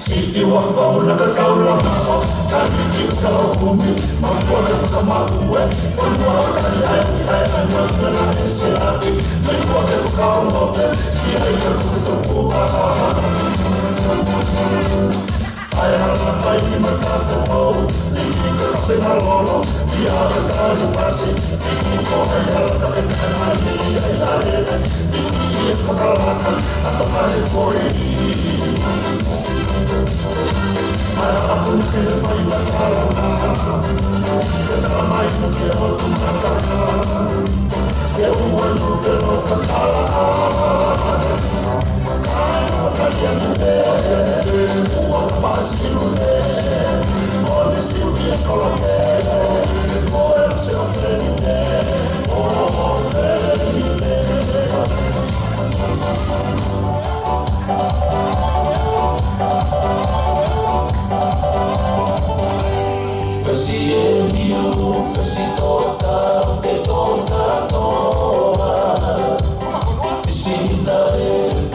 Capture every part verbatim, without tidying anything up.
Siʻi ua fakauna ka kaula mako, tani ki ka o kumi, ma kua ke fakamaku e, fonua o tani ai, ai, ai, ma kua na e se aki, me kua ke fakaono te, ki ai ka kutu kua. Ai, ala kai ni ma ka se pau, ni ki ka se malolo, ki a ka ka ni pasi, ki ko ai, ala ka ke ka ai, ai, ai, ai, ni ki e fakalaka, a ka ai koi. Fesi e niu, fesi tota, te tota toa. Fesi na e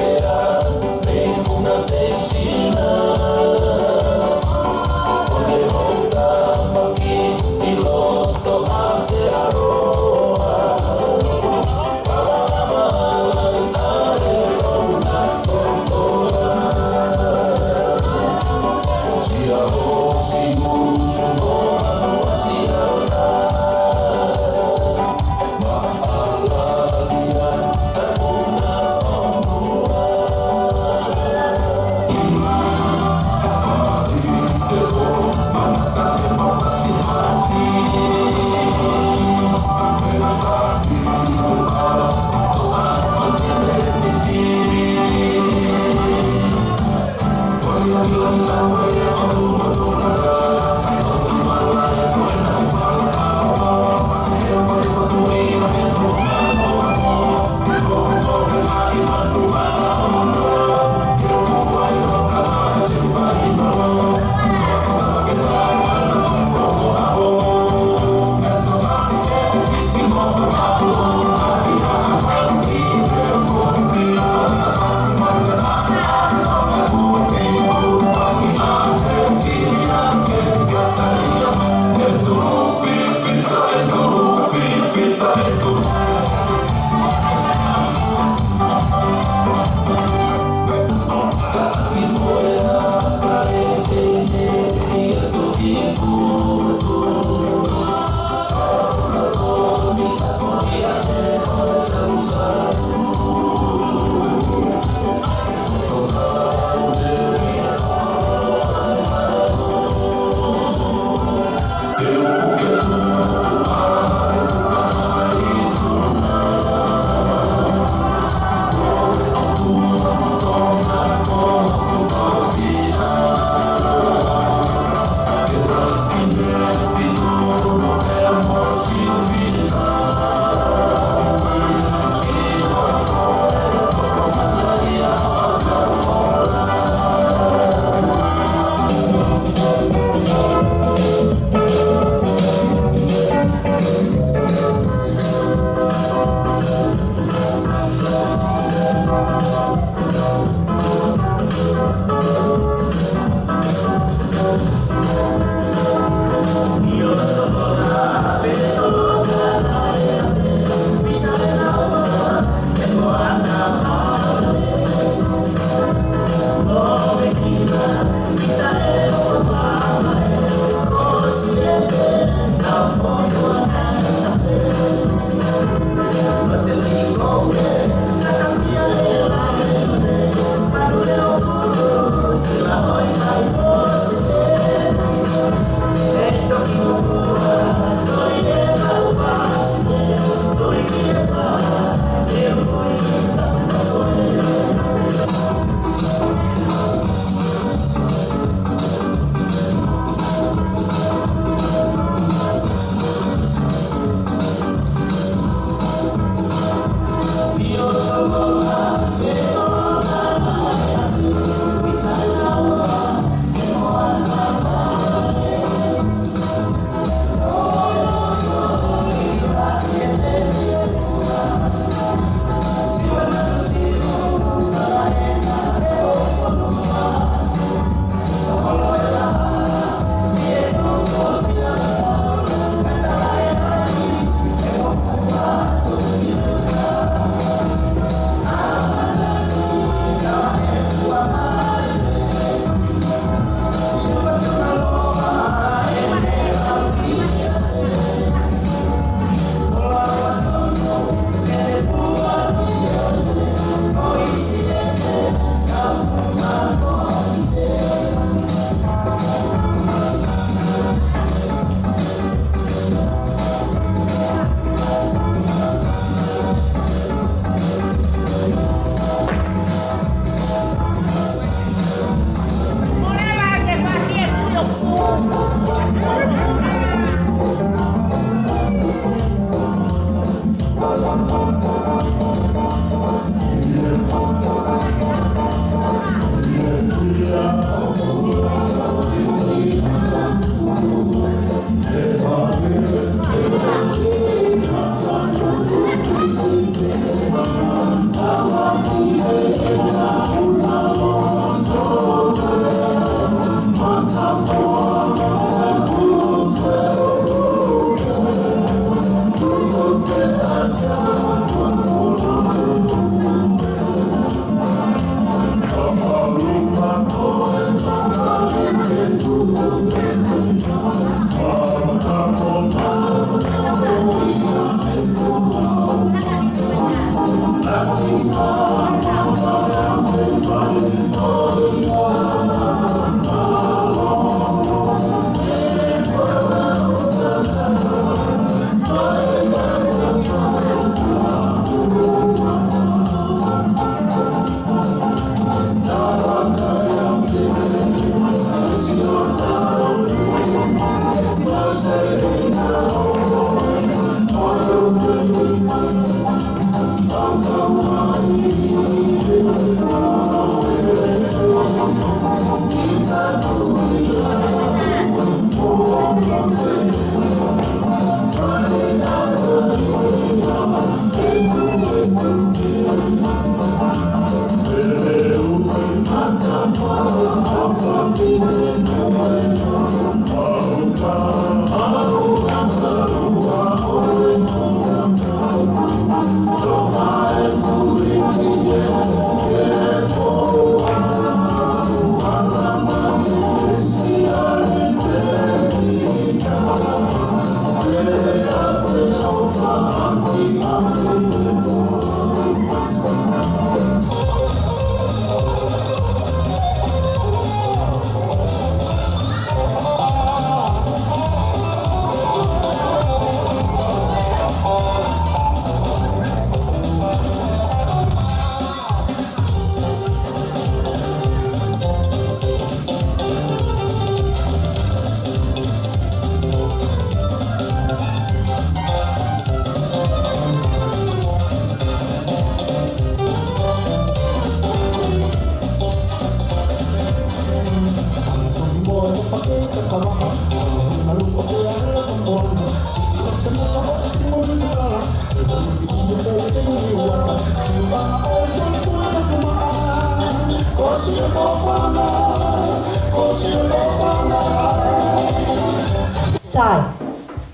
Sai,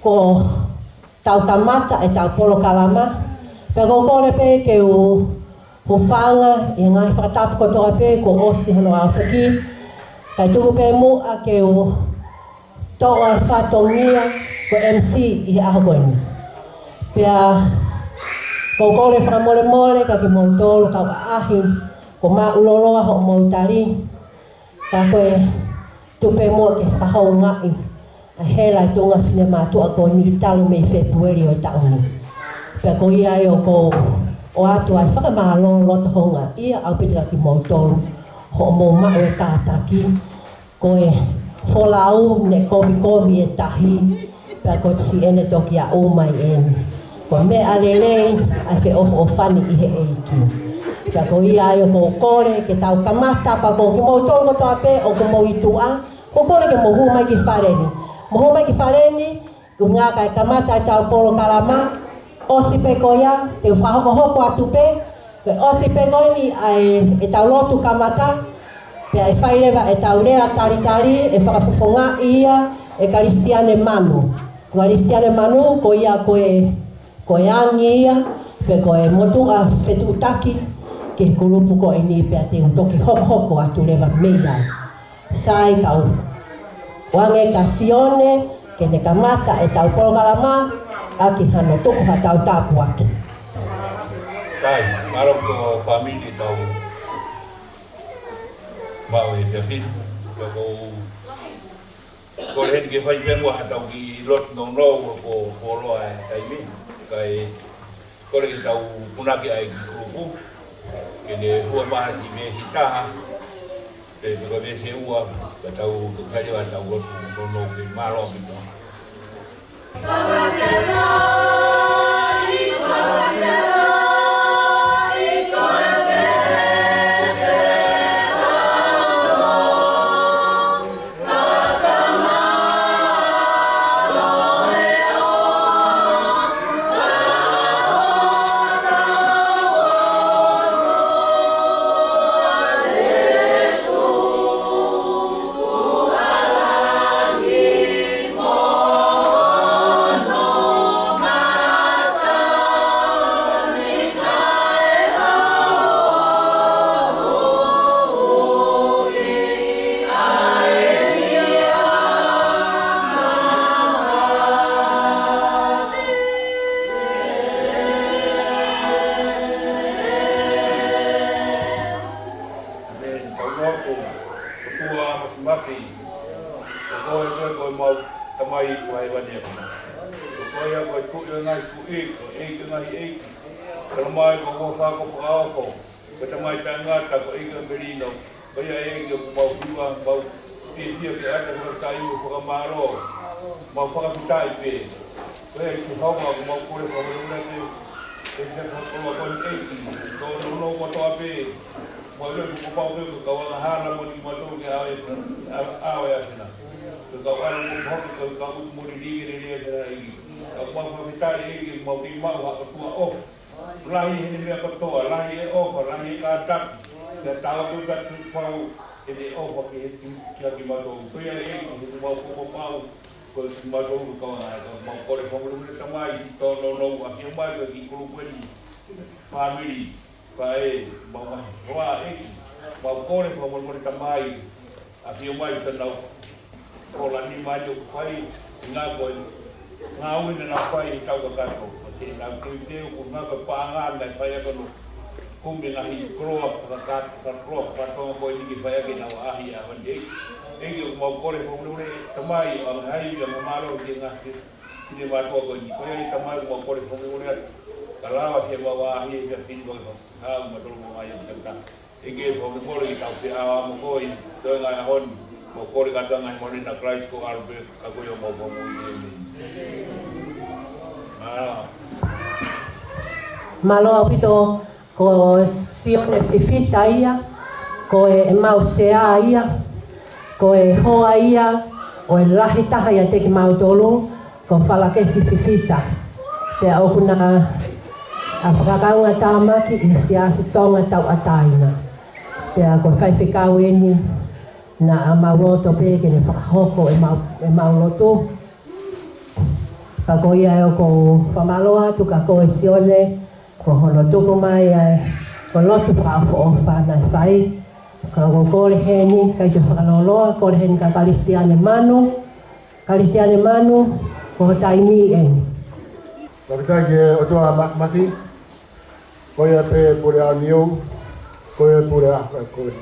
ko tau kamata ʻetau polokalama, pea ʻoku ou kole pē ke u hūfanga ʻi he ngaahi fakatapu kotoa pē kuo ʻosi hono aofaki, kae tuku pē muʻa ke u toʻo e fatongia ko e M C ʻi he ʻaho ko eni. Pea ʻoku ou kole fakamolemole kiate kimoutolu kau ʻaʻahi, kuo māʻuloloa hoʻomou tali, ka ko e tuku pē muʻa ke fakahoungaʻi ʻa e hela ʻa e tuʻunga finemātuʻa ko eni talu mei Fēpueli ʻo e taʻu ni. Pea ko ia ai ʻoku ou ʻoatu ai e fakamālō loto houngaʻia ʻaupito kiate kimoutolu hoʻomou maʻu e kātaki, ko e folau ne kovikovi e tahi, pea ko e siʻene toki aʻu mai eni. Ko e meʻa lelei ʻa e feʻofoʻofani ʻi he ʻEiki. Pea ko ia ai ʻoku ou kole ke tau kamata, pea ko kimoutolu kotoa pē ʻoku mou ʻi tuʻa, ʻoku ou kole ke mou hū mai ki fale ni. Mou hū mai ki fale ni, ko e ʻuhinga kae kamata ʻetau polokalama, ʻosi pē ko ia, te u fakahokohoko atu pē, ko e ʻosi pē ko eni ʻa e, ʻetau lotu kamata, pea ʻe fai leva ʻetau lea talitali, ʻe fakafofongaʻi ia ʻe Kalisitiane Manu. Ko Kalisitiane Manu, ko ia ko e, ko e angi ia, pe ko e motuʻa fetuʻutaki ki he kulupu ko eni, pea te u toki hokohoko atu leva mei ai. Sai, kau ʻoange kia Sione ke ne kamata ʻetau polokalama ʻaki hano tuku haʻatau tāpuaki. Sai, mālō ko e fāmili ʻetau maʻu e efiafi ni. Pea ʻoku ou kole heni ke fai pē muʻa haʻatau kiʻi lotu nounou, kuo fuoloa e taimi. Kae kole ke tau punake ʻa e kiʻi kulupu ke ne hū mai ki he veesi taha, pe, pe ko e veesi ua, ka tau, ka tau fai leva ʻetau lotu nounou, pea mālō ʻaupito. ʻĒmeni. Tau lotu. ʻOtua Māfimafi, ko koe koe ko homau Tamai ʻoku ʻi hēvani. Ko koe ia ko e Tuʻi ʻo e ngaahi tuʻi, ko e ʻEiki ʻo e ngaahi ʻeiki. Tala mai ko hoʻo huafa ko Fakaofo, ko e Tamai Taʻengata, ko e ʻEiki ʻo e Melino. Ko ia ʻEiki ʻoku mau hiva, mau fiefia ke ʻata fakataimi ʻo fakamālō, mau fakafetaʻi pē. Ko ia ʻEiki Sihova, ʻoku mau kole fakamolemole atu, ʻe Sihova, ko e ʻEiki, tōnounou kotoa pē, mau ʻilo ʻoku pau pē ko e kau angahala moʻoni kimautolu ki he ʻao ʻo e ʻAfiona. Ko e kau ʻalu mo hoki ko e kau utu moʻoni lelei ʻa e ʻEiki. Ka ʻoku mau fakafetaʻi ʻEiki, mau kei maʻu ha ʻOtua ʻofa. Lahi ʻene meʻa kotoa, lahi e ʻofa, lahi e kātaki. Pea tau atu ka tau pau ʻene ʻofa ki he, kiate kimautolu. Ko ia ʻEiki, he ʻoku mau fakapapau ko kimautolu kau angahala, ka mau kole fakamolemole Tamai, tōnounou ʻaki mai ko e kiʻi kulupu eni, fāmili, pea ʻe mau mahi. Ko ia ʻEiki, mau kole fakamolemole Tamai, ʻafio mai ka nau ola ni mai ʻo fai, ʻuhinga ko e ngāue naʻa nau fai he taʻu kakato. Ko e nau teuteu ko e ʻuhinga ko e paʻanga naʻe fai ʻaki hono kumi e ngaahi koloa fakakātoa, fakakoloa fakatonga ko eni ke fai ʻaki ʻenau ʻaʻahi ʻi he ʻaho ni. ʻEiki ʻoku mau kole fakamolemole Tamai ʻo ʻomai ha mālō ki he ngaahi finemātuʻa ko eni. Ko ia ʻEiki Tamai ʻoku mau kole fakamolemole atu. Ka lava ke mau ʻaʻahi he efiafi ni ʻo fakahā ʻoku mau tolonga ai ʻo takitaha. ʻEiki, fakamolemole ki he tau feʻao mo koe ʻi he toenga e ʻaho ni. Mau kole kātoa ngaahi moʻoni ʻia Kalaisi ko ho ʻAlo pē, ka ko homau Fakamoʻui. ʻĒmeni. Mālō. Mālō ʻaupito, ko Sione Fifita ia, ko e ʻemau sea ia, ko e hoa ia ʻo e lahi taha ʻiate kimautolu, ko Falakesi Fifita. Pea ʻoku na fakakaungātāmaki ʻi he Siasi Tonga Tauʻatāina. Pea ko e faifekau eni naʻa mau loto pē ke ne fakahoko ʻemau, ʻemau lotu. Pea ko ia ʻoku ou fakamālō atu kia koe Sione, ko hono tuku mai ʻa e, ko e lotu fakaʻofoʻofa naʻe fai. Ka ʻoku ou kole heni, ʻikai ke fakalōloa, kole heni kia Kalisitiane Manu, Kalisitiane Manu, ko ho taimi eni. Fakafetaʻi ki he ʻOtua Māfimafi, ko ia pē Puleʻanga ʻo Niu, ko ia Puleʻanga ko ē.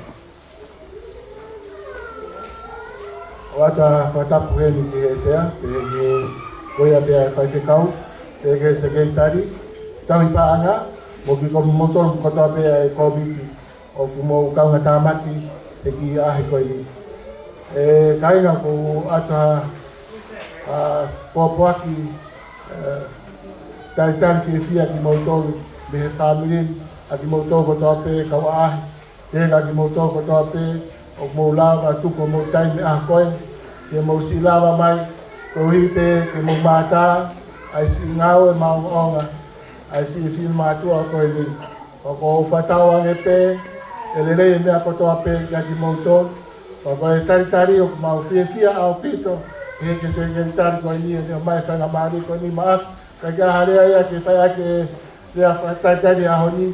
ʻOatu ʻa e fakatapu heni ki he sea, pehē ki he, ko ia pē ʻa e faifekau, pehē ki he sekelitali, tauhi paʻanga, mo kimoutolu kotoa pē ʻa e kōmiti ʻoku mou kaungā tāmaki he kiʻi ʻaho ko eni. ʻE kāinga, ʻoku ou ʻoatu ʻa e pōpoaki, ʻe, talitali fiefia kimoutolu mei he fāmili, ʻa kimoutolu kotoa pē kau ʻaʻahi, pea ʻa kimoutolu kotoa pē ʻoku mou lava tuku homou taimi he ʻaho ko eni, ke mou siʻi lava mai, koeʻuhi pē ke mou mātā ʻa e siʻi ngāue maʻongoʻonga ʻa e siʻi finemātuʻa ko eni. Pea ʻoku ou fakatauange pē ʻe lelei e meʻa kotoa pē kiate kimoutolu. Pea ko e talitali ʻoku mau fiefia ʻaupito, he ko e sekelitali ko eni ʻene ʻomai e faingamālie ko eni maʻaku. Ka ʻikai ha lea ia ke fai ʻaki e lea fakatalitali he ʻaho ni,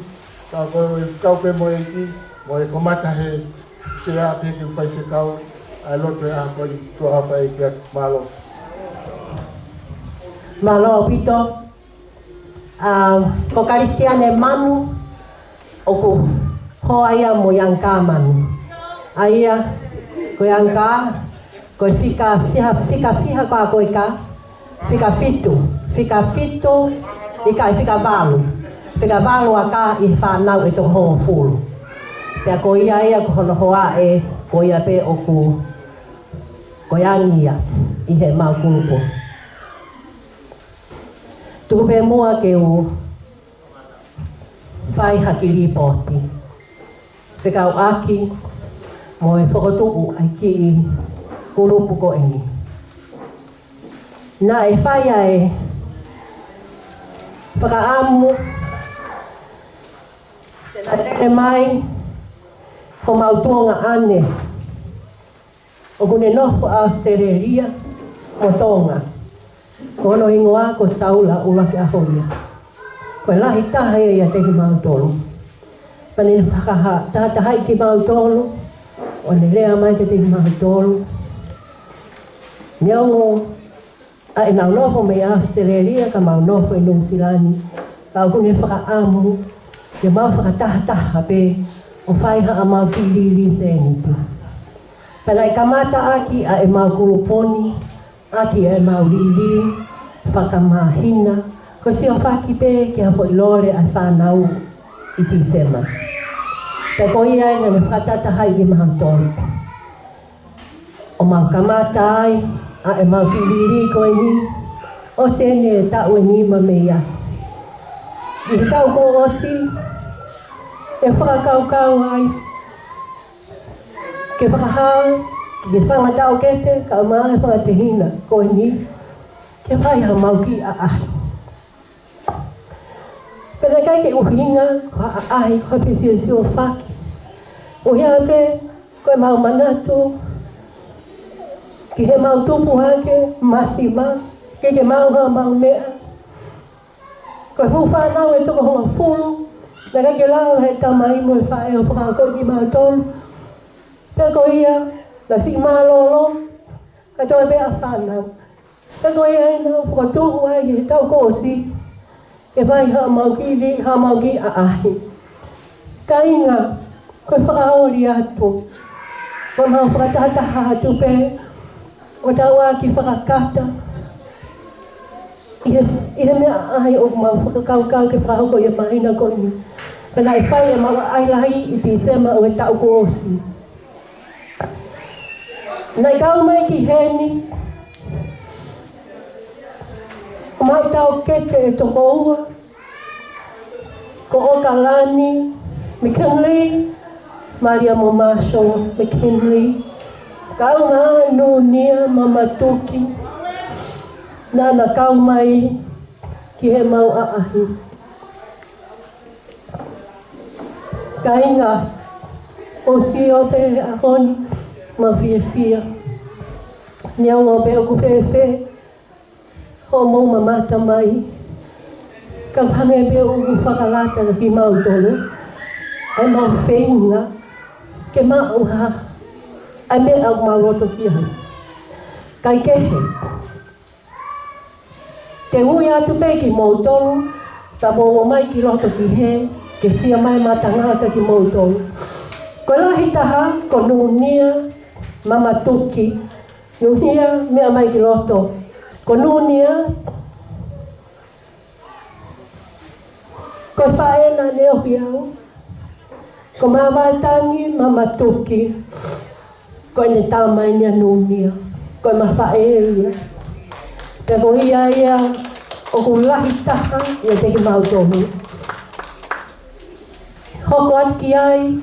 ka ko e kau pē mo e ʻEiki, mo e kamata he sea pē ki he faifekau, ʻa e lotu he ʻaho ko eni. Tuʻa ʻofa ʻEiki atu. Mālō. Mālō ʻaupito. ʻA, ko Kalisitiane Manu, ʻoku hoa ia mo Iangika Manu. ʻA ia, ko Iangika, ko e fika fiha, fika fiha ko ā koe ka, fika fitu, fika fitu, ʻikai, fika valu. Fika valu ʻa ka ʻi he fānau ʻe toko hongofulu. Pea ko ia ia ko hono hoa ē, ko ia pē ʻoku, ko e angi ia ʻi heʻemau kulupu. Tuku pē muʻa ke u fai ha kiʻi līpooti fekauʻaki mo e fokotuʻu ʻa e kiʻi kulupu ko eni. Naʻe fai ʻa e fakaʻamu ke lele mai homau tuongaʻane ʻoku ne nofo ʻAositelēlia mo Tonga. Ko hono hingoa ko Saula ʻUluaki ʻAhoia. Ko e lahi taha ia ʻiate kimautolu. Pea ne fakatahatahaʻi kimautolu, ʻo ne lea mai kiate kimautolu. Neongo ʻa ʻenau nofo mei ʻAositelēlia ka mau nofo ʻi Nuʻusila ni, ka ʻoku ne fakaʻamu ke mau fakatahataha pē ʻo fai haʻamau kiʻi lili sēniti. Pea naʻe kamata ʻaki ʻa ʻemau kulupu ni, ʻaki ʻemau lili fakamāhina, ko e siʻofaki pē ki ha foʻi lole ʻa e fānau ʻi Tīsema. Pea ko ia ai naʻa ne fakatahatahaʻi kimautolu. ʻO mau kamata ai ʻa ʻemau kiʻi lili ko eni, ʻosi eni e taʻu ʻe nima mei ai. ʻI he taʻu kuo ʻosi, ʻe fakakaukau ai ke fakahā ki he fanga taʻokete kae ʻumaʻā e fanga tehina ko eni, ke fai haʻamau kiʻi ʻaʻahi. Pea naʻe ʻikai ke ʻuhinga ko ha ʻaʻahi ko ha fesiosiofaki. ʻUhinga pē ko ʻemau manatu ki heʻemau tupu hake masiva, ʻikai ke maʻu haʻamau meʻa. Ko e fuʻu fānau ʻe toko hongofulu, naʻe ʻikai ke lava he tamai mo e faʻē ʻo fakaakoʻi kimautolu. Pea ko ia, naʻe siʻi mālōlō, ka toe pē ʻa e fānau. Pea ko ia ai naʻa ku fokotuʻu ai he taʻu kuo ʻosi ke fai haʻamau kiʻi lili, haʻamau kiʻi ʻaʻahi. Kāinga, ko e fakaoli atu, ko ʻemau fakatahataha atu pē, ʻo tau ʻaki fakakata ʻi he, ʻi he meʻa ʻaʻahi ʻoku mau fakakaukau ke fakahoko ʻi he māhina ko eni. Pea naʻe fai ʻemau ʻaʻahi lahi ʻi Tīsema ʻo e taʻu kuo ʻosi. Naʻe kau mai ki heni homau taʻokete ʻe toko ua, ko ʻOkalani McKinley, Malia mo Marshall McKinley, kae ʻumaʻā Nunia Mamatuki, naʻa na kau mai ki heʻemau ʻaʻahi. Kāinga, Mou sio pē he ʻaho ni, mau fiefia. Neongo pē ʻoku fēfē hoʻomou mamata mai, ka hangē pē ʻoku fakalata kiate kimautolu ʻa ʻemau feinga ke maʻu ha ʻa e meʻa ʻoku mau loto ki ai. Kae kehe, te u ui atu pē kimoutolu, pea mou ō mai ki loto ki hē, ke sio mai e matangata kimoutolu. Ko e lahi taha, ko Nunia Mamatuki. Nunia, meʻa mai ki loto. Ko Nunia, ko e faʻē naʻa ne ʻohi au, ko Mavaetangi Mamatuki, ko ʻene tamai ʻa Nunia, ko ʻema faʻē ia. Pea ko ia ia ʻoku lahi taha ʻiate kimautolu. Hoko atu ki ai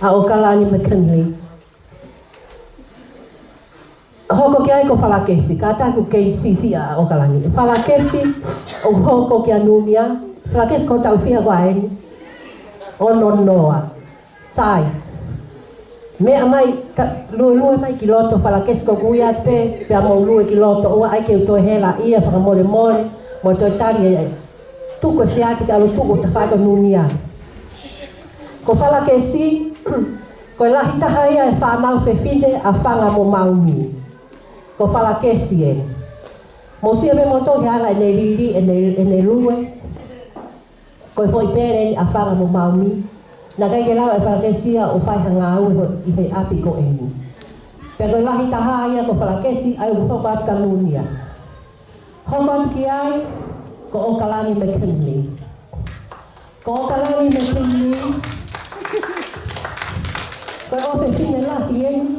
ʻa ʻOkalani McKinley. Hoko ki ai ko Falakesi, kātaki ʻoku kei siʻisiʻi ʻa ʻOkalani. Falakesi, ʻoku hoko kia Nunia. Falakesi, ko e taʻu fiha koā eni? Ono noa. Sai. Meʻa mai, ka, luelue mai ki loto Falakesi, ko ʻeku ui atu pē, pea mou lue ki loto, ʻoua ʻai ke u toe hela ia, fakamolemole, mou toe tali e, e. Tuku e siati ke ʻalu tuku ʻo tafaʻaki ʻo Nunia. Ko Falakesi, ko e lahi taha ia e fānau fefine ʻa Fanga mo Maumi. Ko Falakesi ē. Mou sio pē moutolu he anga ʻene lili, ʻene, ʻene lue. Ko e foʻi pele eni ʻa Fanga mo Maumi. Naʻe ʻikai ke lava ʻe Falakesi ia ʻo fai ha ngāue ʻi he ʻapi ko eni. Pea ko e lahi taha ia ko Falakesi, ʻa ia ʻoku hoko atu kia Nunia. Hoko atu ki ai, ko ʻOkalani McKinley. Ko ʻOkalani McKinley, ko e ʻofefine lahi eni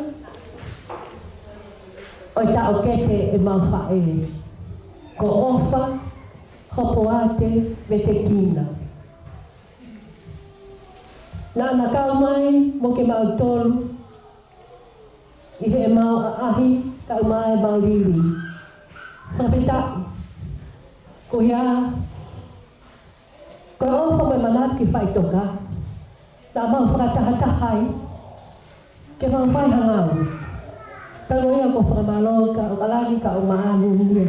ʻo e taʻokete ʻemau faʻē, ko ʻOfa Hopoate Vetekina. Naʻá na kau mai mo kimautolu ʻi heʻemau ʻaʻahi kae ʻumaʻā ʻemau lili. Fakafetaʻi. Ko ia, ko e ʻofa mo e manatu ki faʻitoka, naʻa mau fakatahataha ai ke mau fai ha ngāue. Pea ko ia ko e fakamālō kia ʻOkalani kae ʻumaʻā Nunia.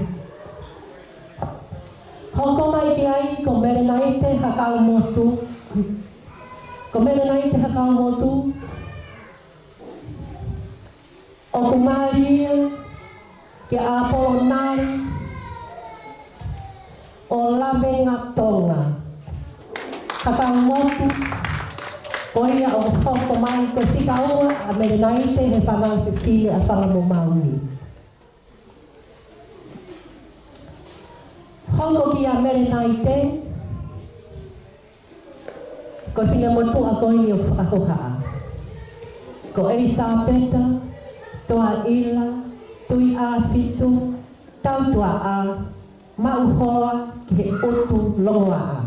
Hoko mai ki ai ko Melenaite Hakaumotu. Ko Melenaite Hakaumotu, ʻoku mali ia kia ʻApolonai ʻo Lavengatonga Hakaumotu, ko ia ʻoku hoko mai ko e fika ua ʻa Melenaite he fānau fefine ʻa Fanga mo Maumi. Hoko kia Melenaite, ko e finemotuʻa ko eni ʻoku fakahohaʻa. Ko ʻElisapeta Toaila Tuiʻāfitu Tautuaʻa, maʻu hoa ki he ʻutu longoaʻa.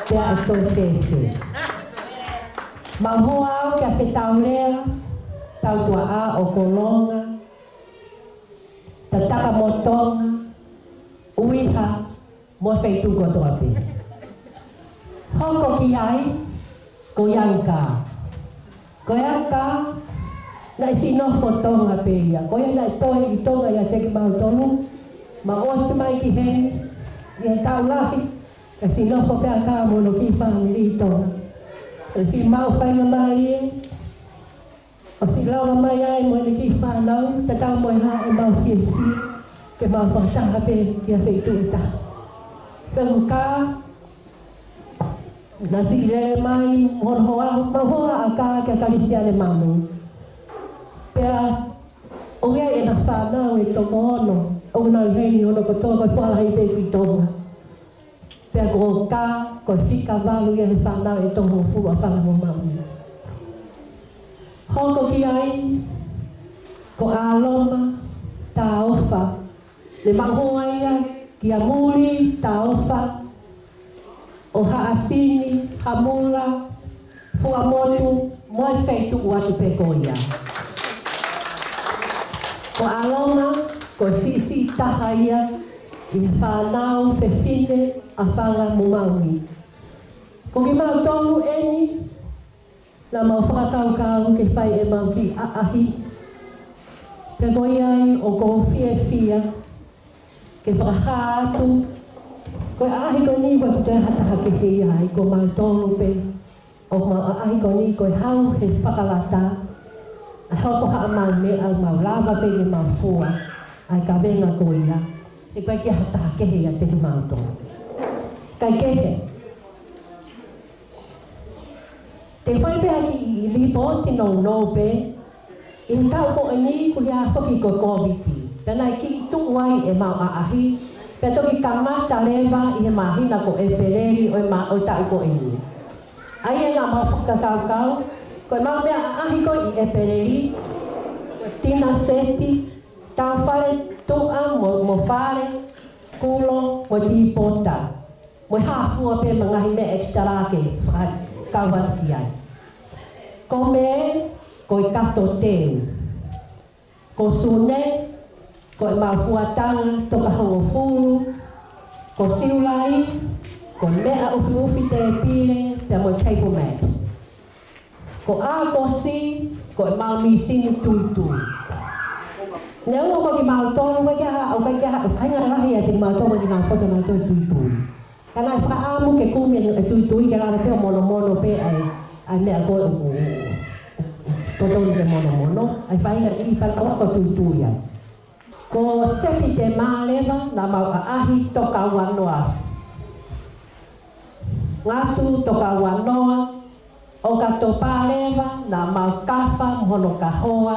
Pea ʻe toe fēfē. Maʻu hoa au kia Fetaulea Tautuaʻa ʻo Kolonga, Tatakamotonga, ʻUiha, mo e feituʻu kotoa pē. Hoko ki ai, ko Ianka. Ko Ianka, naʻe siʻi nofo Tonga pē ia. Ko ia naʻe toe ʻi Tonga ʻiate kimautolu. Mau ʻosi mai ki heni, ʻi he taʻu lahi, naʻe siʻi nofo pē Ianka mo hono kiʻi fāmili ʻi Tonga. Naʻe siʻi maʻu faingamālie ʻo siʻi lava mai ai mo ʻene kiʻi fānau, tatau mo e hā ʻemau fiefia, ke mau fakataha pē ki ha feituʻu ʻe taha. Pea ko Ka, naʻe siʻi lele mai mo hono hoa, mau hoa ʻa Ka kia Kalisiane Manu. Pea ʻoku ʻi ai ʻena fānau ʻe toko ono, ʻoku nau ʻi heni hono kotoa, ko e fuʻu lahi pē ʻi Tonga. Pea ko Ka, ko e fika valu ia he fānau ʻe toko hongofulu ʻa Fanga mo Maumi. Hoko ki ai, ko ʻAloma Taofa, ne maʻu hoa ia kia Muli Taofa, ʻo Haʻasini, Hamula, Fuaʻamotu, mo e feituʻu atu pē ko ia. Ko ʻAloma, ko e siʻisiʻi taha ia ʻi he fānau fefine ʻa Fanga mo Maumi. Ko kimautolu eni, Naʻa mau fakakaukau ke fai ʻemau kiʻi ʻaʻahi. Pea ko ia ai ʻoku ou fiefia ke fakahā atu, ko e ʻaʻahi ko eni ʻoku ʻikai ke toe ha taha kehe ia ai, ko mautolu pē. ʻOku mau ʻaʻahi ko eni ko e hau he fakalata, ʻa e hoko haʻamau meʻa ʻoku mau lava pē ke mau fua ʻa e kavenga ko ia, he ʻoku ʻikai ke ha taha kehe ia ʻiate kimautolu. Kae kehe, te u fai pē ha kiʻi lipooti nounou pē, ʻi he taʻu ko eni kuo hā foki ko e Kōviti. Pea naʻe kiʻi tuʻu ai ʻemau ʻaʻahi, pea toki kamata leva ʻi he māhina ko ʻEpeleli ʻo e ma-, ʻo e taʻu ko eni. ʻA ia naʻa mau fakakaukau, ko ʻemau meʻa ʻaʻahi ko ē ʻi ʻEpeleli, ko e tina seti, tau fale tuʻa mo, mo fale kulo mo tīpota. Mo e hā fua pē mo e ngaahi meʻa extra ke fakakau atu ki ai. Ko Mē, ko e kato teu. Ko Sune, ko ʻemau fuataha toka hongofulu. Ko Siulai, ko e meʻa ʻufiʻufi tēpile, pea mo e table mat. Ko ʻAokosi, ko ʻemau mīsini tuitui. Neongo ko kimautolu, ʻoku ʻikai ke ha, ʻoku ʻikai ke ha, ʻoku ʻikai ke ha lahi ʻiate kimautolu, ko kimautolu, kimautolu tuitui. Ka naʻe fakaʻamu ke kumi e tuitui ke lava pē ʻo monomono pē ʻa e, ʻa e meʻa ko ē ʻoku totonu ke monomono, ʻa e faʻahinga ʻi pala ʻoku tuitui ai. Ko Sepitema leva naʻa mau ʻaʻahi toka uanoa. Ngatu toka uanoa, ʻOkatopa leva naʻa mau kafa mo hono kahoa,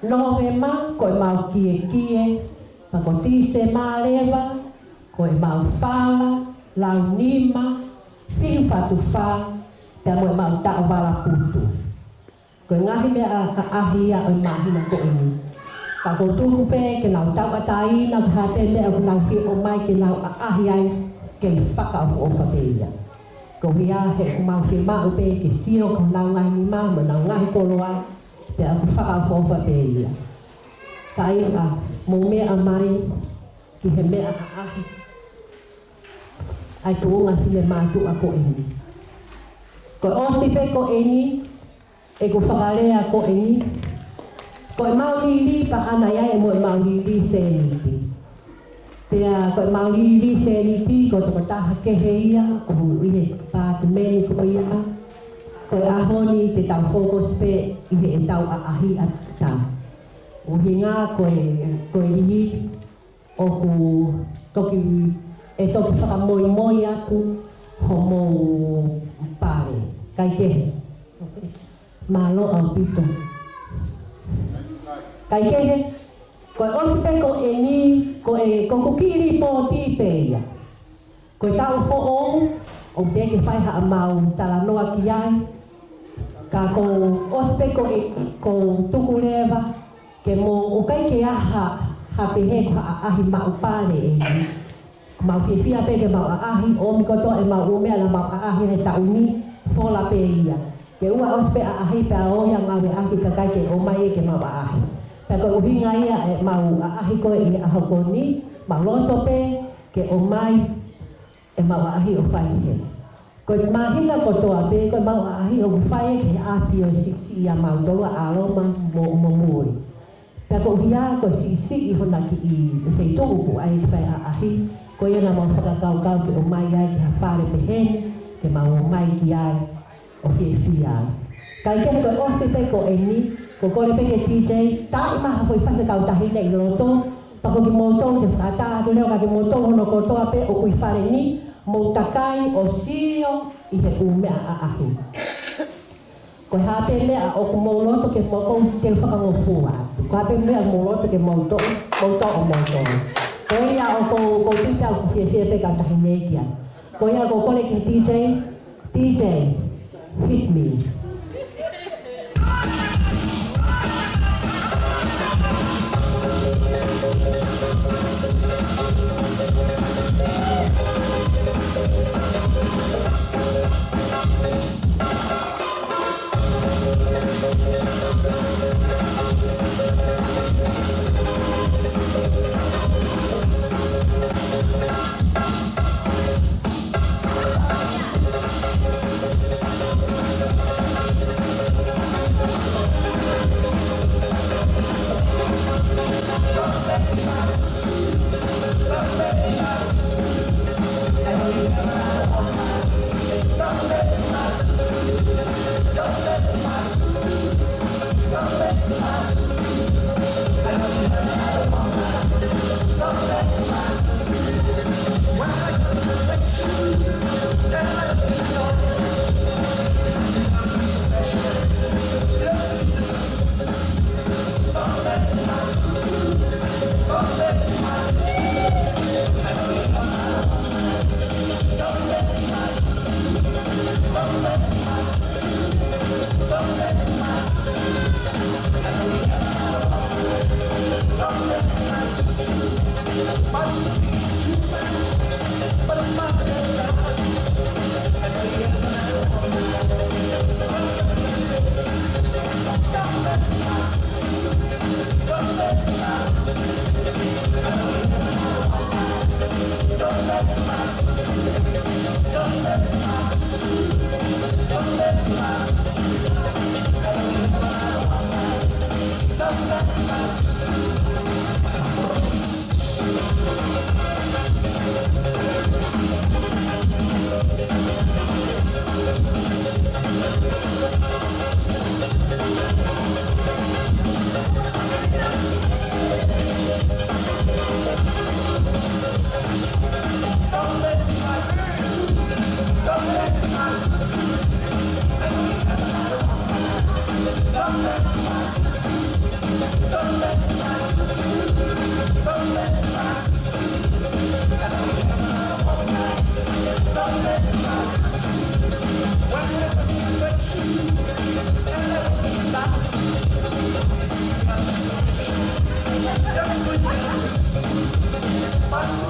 Nōvema ko ʻemau kiekie, pea ko Tīsema leva ko ʻemau fala, launima, fiu fatu fā, pea mo ʻemau taʻovala putu. Ko e ngaahi meʻa ʻaʻahi ia ʻo e māhina ko eni. Ka ʻoku ou tuku pē ke nau tauʻatāina, ko e hā pē meʻa ʻoku nau fie ʻomai ke nau ʻaʻahi ai, ke fakaʻofoʻofa pē ia. Ko ia he ʻoku mau fiemaʻu pē ke sio ki honau ngaahi nima mo ʻenau ngaahi koloa, pea ʻoku fakaʻofoʻofa pē ia. Ka ʻi ai ha mou meʻa mai ki he meʻa ʻaʻahi ʻa e tuʻunga finemātuʻa ko eni. Ko e ʻosi pē ko eni, ʻeku fakalea ko eni, ko ʻemau liliu paʻanga ia ʻe mo ʻemau liliu sēniti. Pea ko ʻemau liliu sēniti, ko e tokotaha kehe ia ʻoku ʻi he pātimeni ko ia. Ko e ʻaho ni te tau focus pē ʻi heʻetau ʻaʻahi ʻatautolu. ʻUhinga ko e, ko e liliu ʻoku toki, ʻe toki fakamoimoi atu homou pale. Kae kehe. Mālō ʻaupito. Kae kehe, ko e ʻosi pē ko eni, ko e, ko ʻeku kiʻi lipooti pē ia. Ko e taʻu foʻou, ʻoku teʻeki fai haʻamau talanoa ki ai. Ka ko e ʻosi pē ko e, ʻoku ou tuku leva ke mou, ʻoku ʻikai ke ʻi ai ha, ha pehē ko ha ʻaʻahi maʻu pale eni. Mau fiefia pē ke mau ʻaʻahi, ʻomi kotoa ʻemau ʻū meʻa naʻa mau ʻaʻahi he taʻu ni, fola pē ia. Ke ʻoua ʻosi pē ʻaʻahi pea ʻoua ngāueʻaki kakai ke ʻomai ke mau ʻaʻahi. Pea ko e ʻuhinga ia ʻemau ʻaʻahi ko ē ʻi he ʻaho ko eni, mau loto pē ke ʻomai ʻemau ʻaʻahi ʻo fai heni. Ko e māhina kotoa pē, ko ʻemau ʻaʻahi ʻoku fai ki he ʻapi ʻo e siʻisiʻi ʻa mautolu ʻa ʻAloma mo, mo Muli. Pea ko e ʻuhinga ko e siʻisiʻi hona kiʻi feituʻu ʻoku ʻai ke fai ʻaʻahi, ko ia naʻa mau fakakaukau ke ʻomai ai ki ha fale pehē ni, ke mau ō mai ki ai ʻo fiefia ai. Kae kehe ko e ʻosi pē ko eni, ʻoku ou kole pē ki he DJ, taaʻi mai ha foʻi fasi kau tahi nei ʻi loto, pea ko kimoutolu ke fakatā atu leva kia kimoutolu hono kotoa pē ʻoku ʻi fale ni, mou takai ʻo sio ʻi he ʻū meʻa ʻaʻahi. Ko e hā pē meʻa ʻoku mou loto ke mou, ʻoku ou fakangofua atu. Ko e hā pē meʻa mou loto ke mou toʻo, mou toʻo, mou toʻo. Ko ia ʻoku ou, ʻoku ou tui pē ʻoku fiefia pē kau tahi nei ki ai. Ko ia ʻoku ou kole ki he DJ, DJ, hit me.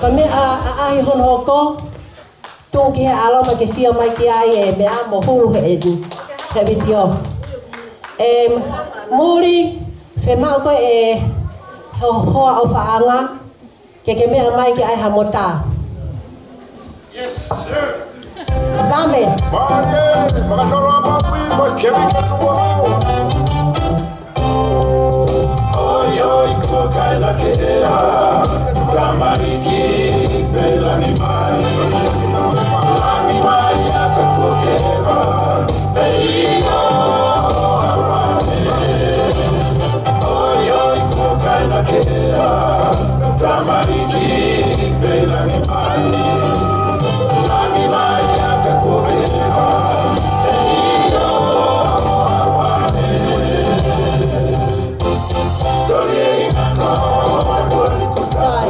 Ko e meʻa ʻaʻahi hono hoko, tuʻu ki he ʻaloʻofa ke sio mai ki ai e meʻa mo hulu he, he vitiō. ʻE muli, fiemaʻu ko e ho-, hoa ʻofaʻanga, ke ke meʻa mai ki ai ha mota. Yes, sir. Vame. Mare, makatoro a mapui, mo kemi katuo. Oi, oi, kua kaila ke ea, tamaiki, pē langi mai. Langi mai, ʻa ka kua keva, pē io, oi, oi, kua kaila ke ea, tamaiki, pē langi mai. Langi mai, ʻa ka kua keva, pē io, Sai.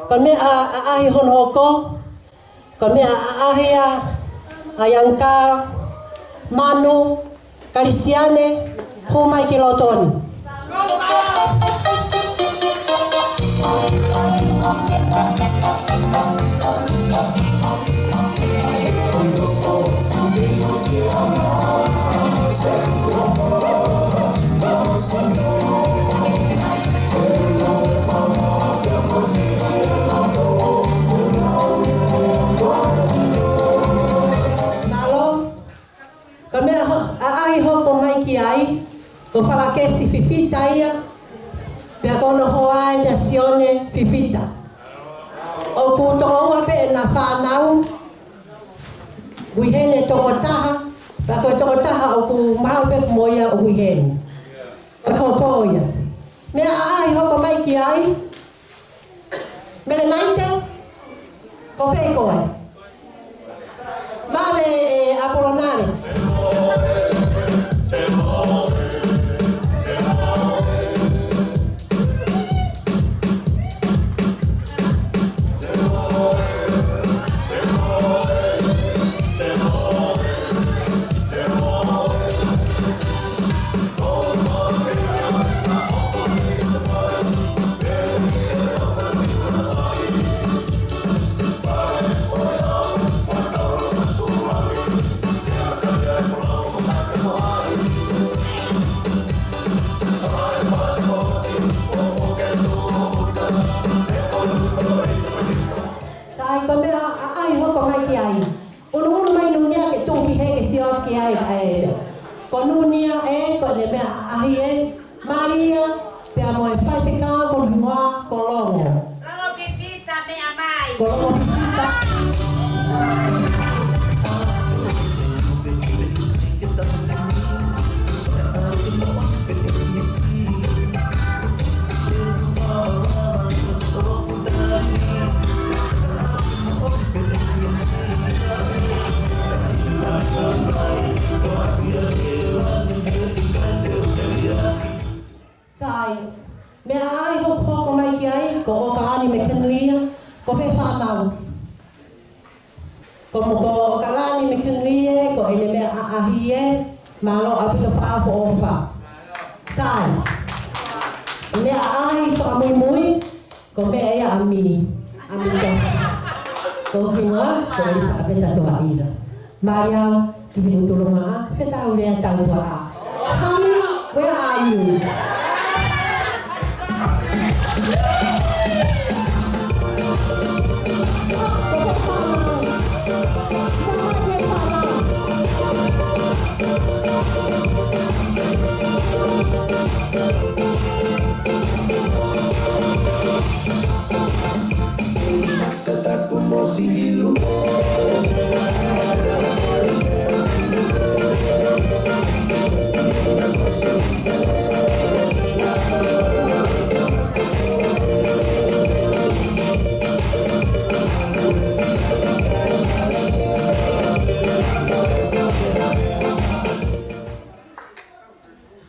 Ko e meʻa ʻaʻahi hono hoko, ko e meʻa ʻaʻahi ʻa, ʻa Iangka, Manu, Kalisiane, hū mai ki loto ni. Mālō. Ko e meʻa ho-, ʻaʻahi hoko mai ki ai, ko Falakesi Fifita ia, pea ko hono hoa ʻa Sione Fifita. ʻOku tokoua pē ʻena fānau, ui heni e tokotaha, pea ko e tokotaha ʻoku mahalo pē mo ia ui heni. Ko e hoko ia. Meʻa ʻaʻahi hoko mai ki ai, Melenaite, ko fē koe? Vale, ʻe ʻApolonale. Sai, ko e meʻa ʻaʻahi hoko mai ki ai. Unuunu mai Nunia ke tuʻu ki hē ke sio ki ai ʻa e. Ko Nunia ē, ko ʻene meʻa ʻaʻahi ē, Malia, pea mo e faifekau ko Nunia, ko Longo. Longo Pipita, meʻa mai. Ko Longo Pipita. Sai, meʻa ʻaʻahi hokohoko mai ki ai, ko ʻOkalani McKinley ia, ko fē fānau? Ko mo ko ʻOkalani McKinley ē, ko ʻene meʻa ʻaʻahi ē, mālō ʻaupito fakaʻofoʻofa. Sai. Meʻa ʻaʻahi fakamuimui, ko e meʻa ia ʻa Mimi. ʻA Mimi Kasi. Ko e hingoa, ko ʻElisapeta Toaʻila. Mālō, ki he ʻutu lomaʻa, fetaulea tautuaʻa. Honey, where are you?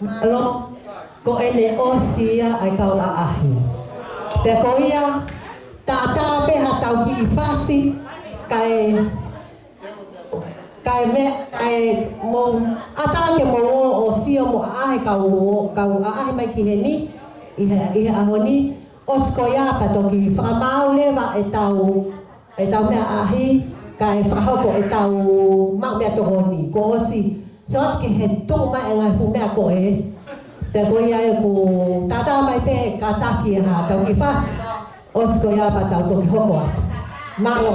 Mālō, ko ʻene ʻosi ia ʻa e kau ʻaʻahi. Pea ko ia, tātā pē haʻatau kiʻi fasi, kae, kae meʻa, kae mou, ʻatā ke mou ō ʻo sio mo ʻaʻahi kau, kau ʻaʻahi mai ki heni, ʻi he, ʻi he ʻaho ni, ʻosi ko ia pea toki fakamaau leva ʻetau, ʻetau meʻa ʻaʻahi, kae fakahoko ʻetau maʻu meʻatokoni. Kuo ʻosi, sio atu ki he tuʻu mai e ngaahi fuʻu meʻa ko ē. Pea ko ia ʻoku tātā mai pē kātaki haʻatau kiʻi fasi. ʻOsi ko ia pea tau toki hoko atu. Mālō.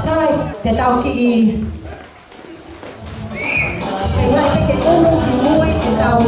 Sai, te tau kiʻi, te ngai pē ke ʻunu ki mui, te tau.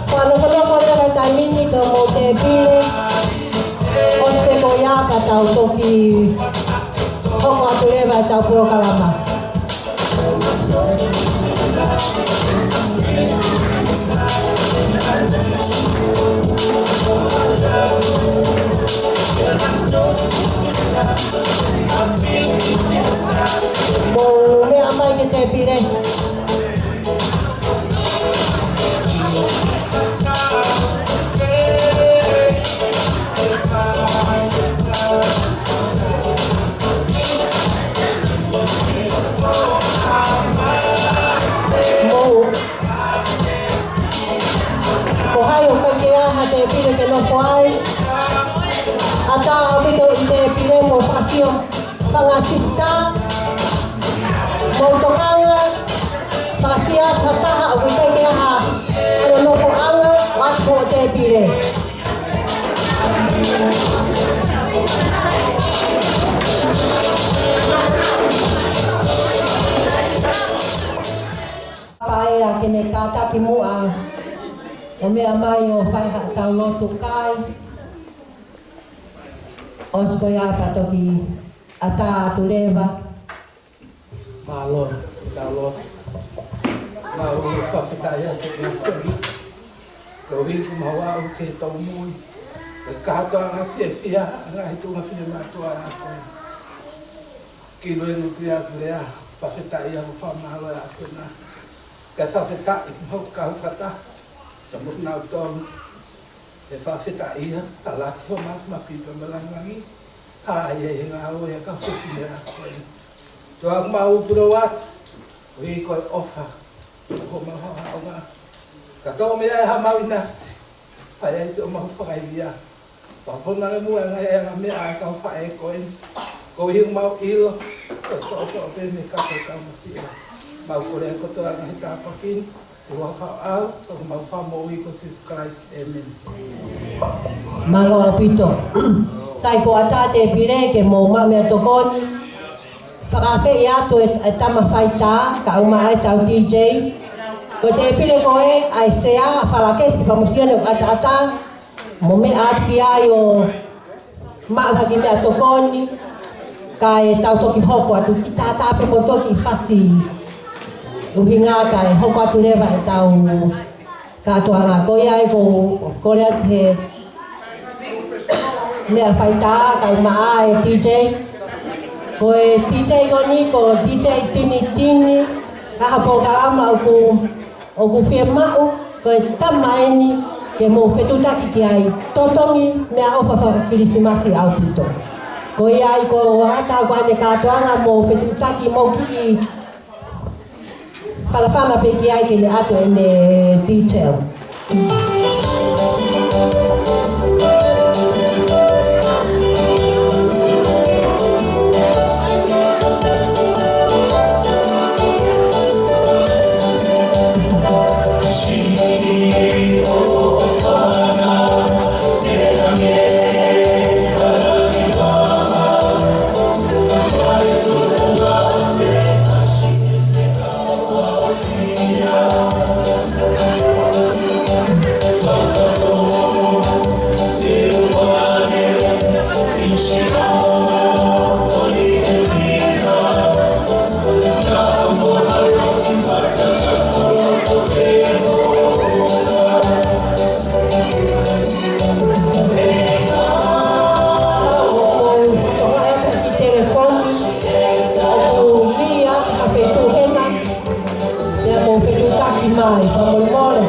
Fakanofo leva e taimi ni ki hoʻomou tēpile, ʻosi pē ko ia ka tau toki hoko atu leva ʻetau polokalama. Mou meʻa mai ki he tēpile. Mou. Ko hai ʻoku ʻikai ke ʻi ai ha tēpile ke nofo ai, ʻatā ʻaupito ʻi he tēpile mo fakasio. Fanga sisitā, mou tokanga, fakasia ha taha ʻoku ʻikai ke ʻi ai hano nofoʻanga, ʻoatu hoʻo tēpile. Paea ke ne kātaki muʻa ʻo meʻa mai ʻo fai haʻatau lotu kai. ʻOsi ko ia pea toki ʻatā atu leva. Mālō, mālō. Mālō, fakafetaʻi atu ki he ʻOtua. Ko e ʻuhi kuo mau aʻu ki he tōmui. Ko e kātoanga fiefia, ngaahi tuʻunga finemātuʻa ʻa koe. Ki he ʻEiki ʻoku tui ʻa e lea, fakafetaʻi ʻa e fakamālō ʻa koe na. Kae fakafetaʻi, mau kau fakataha. Ka mo nau tō. ʻE fakafetaʻi ia, talaki homau mafipa malangangi. ʻA ia ʻi he ngāue ʻa e kau fefine ʻa koe. Tuʻa mau puro atu, ʻi he ko e ʻofa, ko homau haʻohaʻonga. Ka tō meʻa ʻe hamau ʻinasi, fai ai siʻomau fakaivia. Pea ko e ngaahi meʻa ʻa e kau faʻē ko eni. Ko e ʻuhi ʻoku mau ʻilo, ko e toʻotoʻo pē mei he kakai ʻoku mau sio. Mau kole ʻa e kotoa ngaahi tāpuaki ni. ʻI he huafa ʻo homau Fakamoʻui ko Sīsū Kalaisi. ʻĒmeni. Mālō ʻaupito. Sai, kuo ʻatā tēpile ke mou maʻu meʻatokoni. Fakaafeʻi atu e, e tama faitā, kae ʻumaʻā ʻetau D J. Ko e tēpile ko ē ʻa e Sea, Falakesi, Pamusione ʻoku ʻataʻatā, mo meʻa atu ki ai ʻo maʻu ha kiʻi meʻatokoni, kae tau toki hoko atu ki tātā pē mo toki fasi ʻuhinga kae hoko atu leva ʻetau kātoanga. Ko ia ai ko, ko lea he meʻa faitā, kau maʻa e D J. Ko e D J ko eni ko D J Tini Tini, ʻa ha polokalama ʻoku, ʻoku fiemaʻu, ko e tama eni ke mou fetuʻutaki ki ai, totongi meʻaʻofa faka-Kilisimasi ʻaupito. Ko ia ai ko ʻata ko ʻene kātoanga mou fetuʻutaki mou kiʻi fanafana pē ki ai ke ne ʻatu ʻene detail. Pea mou fetuʻutaki mai, fakamolemole.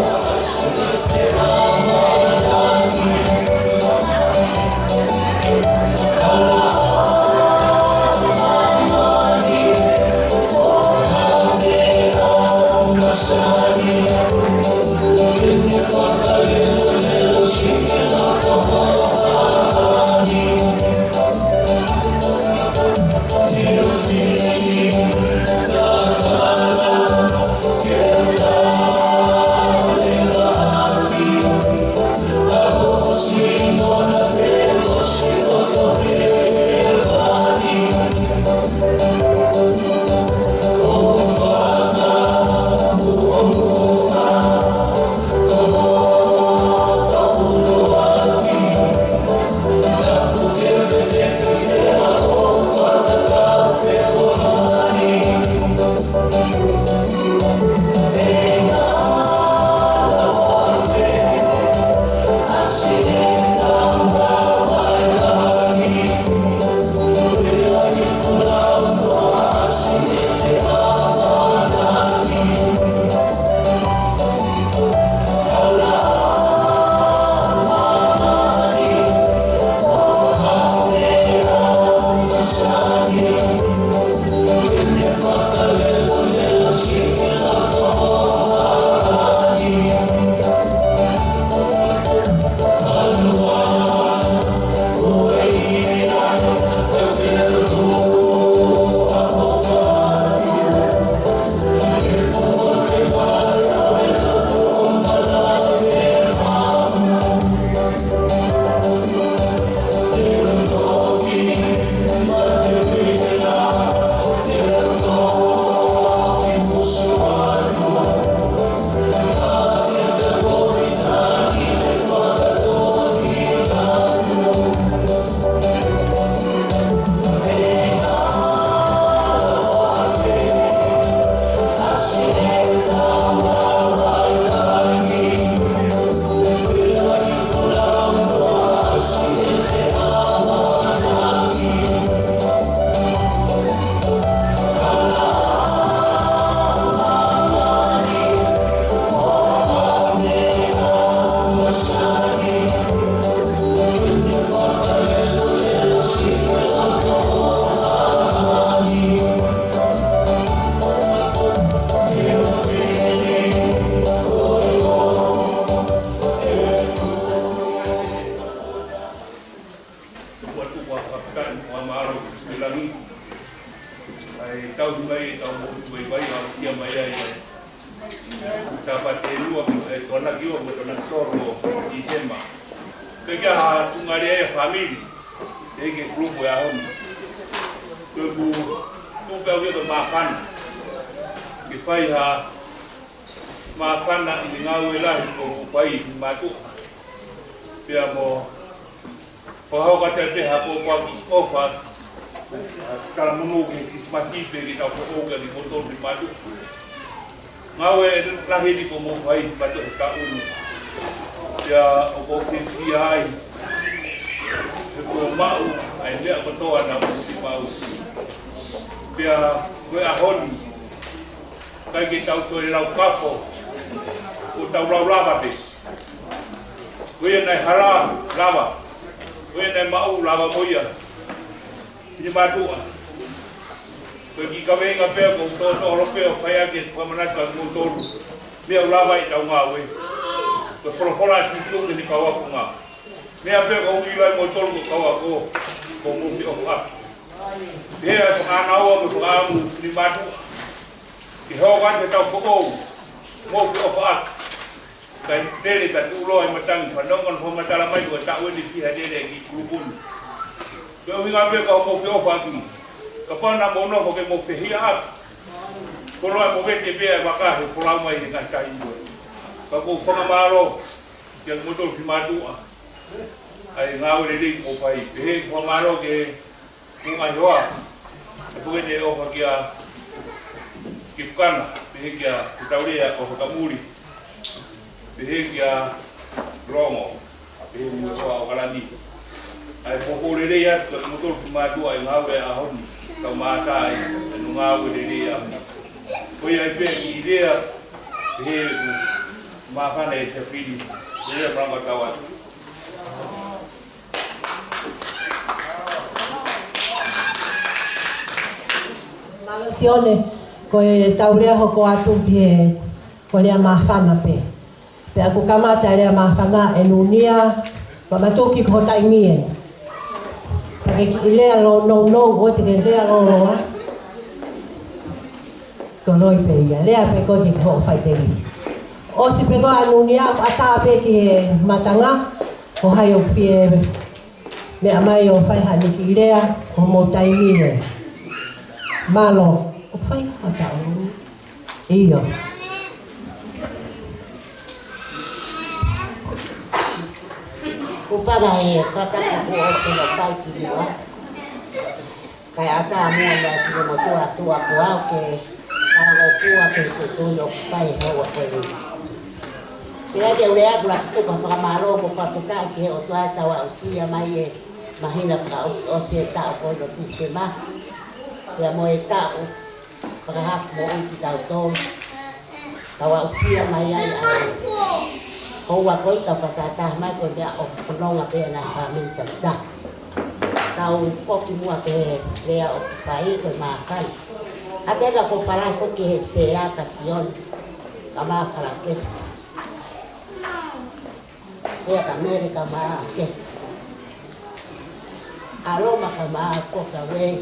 Tuku atu ʻa e fakafetaʻi mo e mālō ki langi. ʻA e tauhi mai ʻetau moʻui vaivai ʻa ia mai ai. Tāpate ʻe ua, ʻe Tokonaki ua, mo Tokonaki tolu ʻo Tīsema. Pea ko e tuʻunga lea ʻa e fāmili, ʻi he kulupu ʻo e ʻaho ni. Ko ʻeku tuʻu pē au ke māfana. Ke fai ha māfana ʻi he ngāue lahi kuo mou fai ʻi mātuʻa. Pea mo fakahoko atu pē ha pōpoaki ʻofa, talamonū ki he Kilisimasi pea ki he taʻu foʻou kia kimoutolu ʻi mātuʻa. Ngāue lahi eni kuo mou fai ʻi mātuʻa he taʻu ni. Pea ʻoku ou fiefia ai he kuo maʻu ʻa e meʻa kotoa naʻa mou fiemaʻu. Pea ko e ʻaho ni, ʻikai ke tau toe lau kafo, ʻoku tau lau lava pē. Ko ia naʻe hala lava, ko ia naʻe maʻu lava mo ia ʻi mātuʻa. Ko e kiʻi kaveinga pē ʻoku ou toʻotoʻo holo pē ʻo fai ʻaki e fakamanatu kia kimoutolu. Meʻa ʻoku lava ʻetau ngāue. Ko e folofola ʻa Sīsū ki he kau ākonga. Meʻa pē ʻoku ou ʻilo ai kimoutolu ko e kau ako, ko hoʻomou feʻofaʻaki. Pea ʻoku ʻanaua mo e fakaʻamu ʻi mātuʻa ke hoko atu e taʻu foʻou, mou feʻofaʻaki. Kae lele ka tuʻuloa e matangi, fanongo naʻa fakamatala mai ko e taʻu eni fiha lele e kiʻi kulupu ni. Ko e ʻuhinga pē ka mou feʻofaʻaki. Kapau naʻa mou nofo ke mou fehiʻa atu, koloa mo vete pē ʻa e vaka he folau mai he ngaahi taimi ko ē. Ka ʻoku ou fakamālō kia kimoutolu ʻi mātuʻa ʻa e ngāue lelei kuo mou fai. Pehē ʻeku fakamālō ki he ʻū ngaahi hoa. ʻE puke ne ʻofa kia Kifukana, pehē kia Kutaulea ʻOfakamuli, pehē kia Longo, pehē mo e hoa ʻo Kalani. ʻA e poupou lelei atu kia kimoutolu ʻi mātuʻa ʻi he ngāue ʻa e ʻaho ni, kae ʻumaʻā ʻa e ngāue lelei ʻa e ʻaho ni. Ko ia ai pē kiʻi lea, pehē ʻoku māfana e Siapini, ko ia malanga tau atu. Mālō Sione, ko ʻetau lea hoko atu ki he, ko e lea māfana pē. Pea ʻoku kamata e lea māfana ʻe Nunia, ma matuki ko e taimi ē. Pea ke kiʻi lea lō nounou, ʻoua te ke lea lōloa. Ko loi pē ia, lea pē koe ki hoʻo faʻiteliha. ʻOsi pē ko ē ʻa Nunia, ʻatā pē ki he matanga, ko hai ʻoku fie meʻa mai ʻo fai haʻane kiʻi lea, ko hoʻomou taimi ē. Mālō, ʻoku fai ha taʻu. ʻIo. Kuo pau ke fakatapu kuo ʻosi hono fai ki muʻa. Kae ʻatā muʻa mai ki he motuʻa tuʻa ko au ke talangofua ki he tuʻutuʻuni ʻoku fai he houa ko eni. Pea ke u lea ʻeku laki tuku ha fakamālō mo fakafetaʻi ki he ʻOtua ʻetau aʻusia mai e māhina fakaʻosiʻosi e taʻu ko eni ʻo Tīsema. Pea mo e taʻu fakahaofi moʻui kitautolu. Tau aʻusia mai ai ʻa e houa ko ē tau fakatahataha mai ko e meʻa ʻoku fononga pē ʻa e ngaahi fāmili takitaha. Tau foki muʻa ki he lea ʻoku fai ko e māfana. ʻAtena ko Falahi ko ki he Sea ka Sione ka mā Falakesi. Sea ka Mele ka mā Kefu. ʻAloma ka mā Kokawei.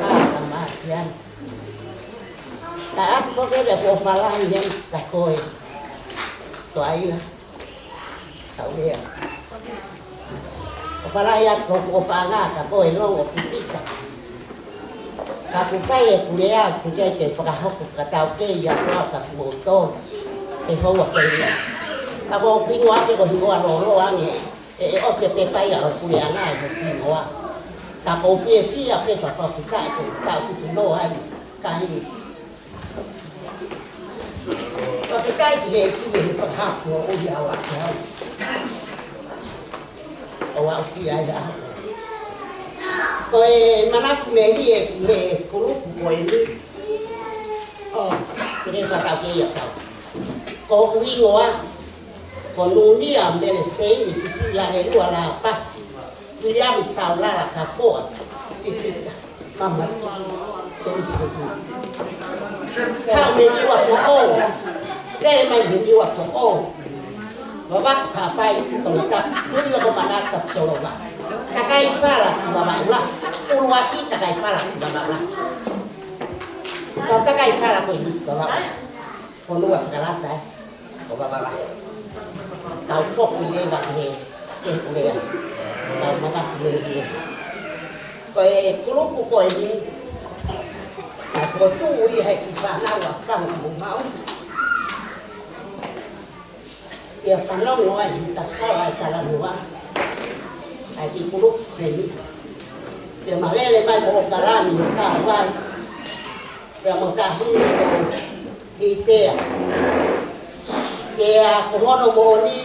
ʻA ka mā Tiana. Ka ʻapi ko kele ko Falahi heni ka ko e Toaila. Saulea. ʻOku fai atu ko ʻoku ʻofaʻanga ka ko e Longo Pipita. Ka ʻoku fai ʻeku lea ʻoku teʻeki ke fakahoko fakataukei ʻa e ʻOtua kia kimoutolu he houa ko eni. Ka ʻoku ou hingoa ake ko e hingoa lōloa ange ʻe, ʻe ʻosi e pepa ia ʻo e puleʻanga ʻi hoku hingoa. Ka ʻoku ou fiefia pē fakafetaʻi ko e taʻu fitu noa ai. Ka ʻi Fakafetaʻi ki he ʻEiki he fakahaofi moʻui au ʻaki au. ʻO aʻusia ai au. Ko e manatu melie ki he kulupu ko eni. ʻO, te ke fakataukei atu. Ko hoku hingoa ko Nunia Mele Seini Fisila Lelua Lapasi. Viliami Saulala Kafoa Fifita Mamatu Semisi Fifita. Haʻu mei Niuafoʻou. Lele mai mei Niuafoʻou. Vavatu Haʻapai Tongatapu. Luli loko manata Solova. Kakai Fala ki Vavaʻu Lahi. ʻUluaki Kakai Fala ki Vavaʻu Lahi. Kau Kakai Fala ko eni Vavaʻu Lahi. Ko Nuʻu Fakalata, ē. Ko Vavaʻu Lahi. Tau foki leva ki he, ki he kulea. Tau manatu leva ki he. Ko e kulupu ko eni, ʻoku Ko e tuʻu ia he kiʻi fānau ʻa Fanga mo Maʻu. Pea fanongo ai ʻi he tasaola e talanoa ʻa e kiʻi kulupu ko eni. Pea ma lele mai mo ʻOkalani ʻo kau ai. Pea mo Tahi ko Litea. Pea ko hono moʻoni,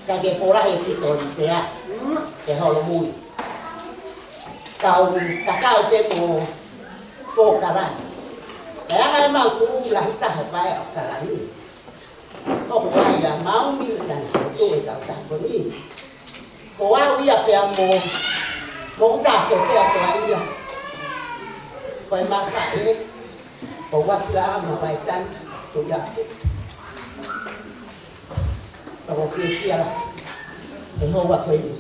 ka ke folahi e tito Litea. Ke holomui. Kau, ka kau pē mo ʻOkalani. Pea ʻa e mau tuʻu lahi taha pē ʻa ʻOkalani. Ko ʻOkalani ia mau mi tana ko tuʻu e kau taha ko eni. Ko au ia pea mo, mo uta ke te atu ai ia. Ko e maka e, ko Uasi la ma vai tan tu ia ke. Ka ko fiefia la. E hoa ko eni.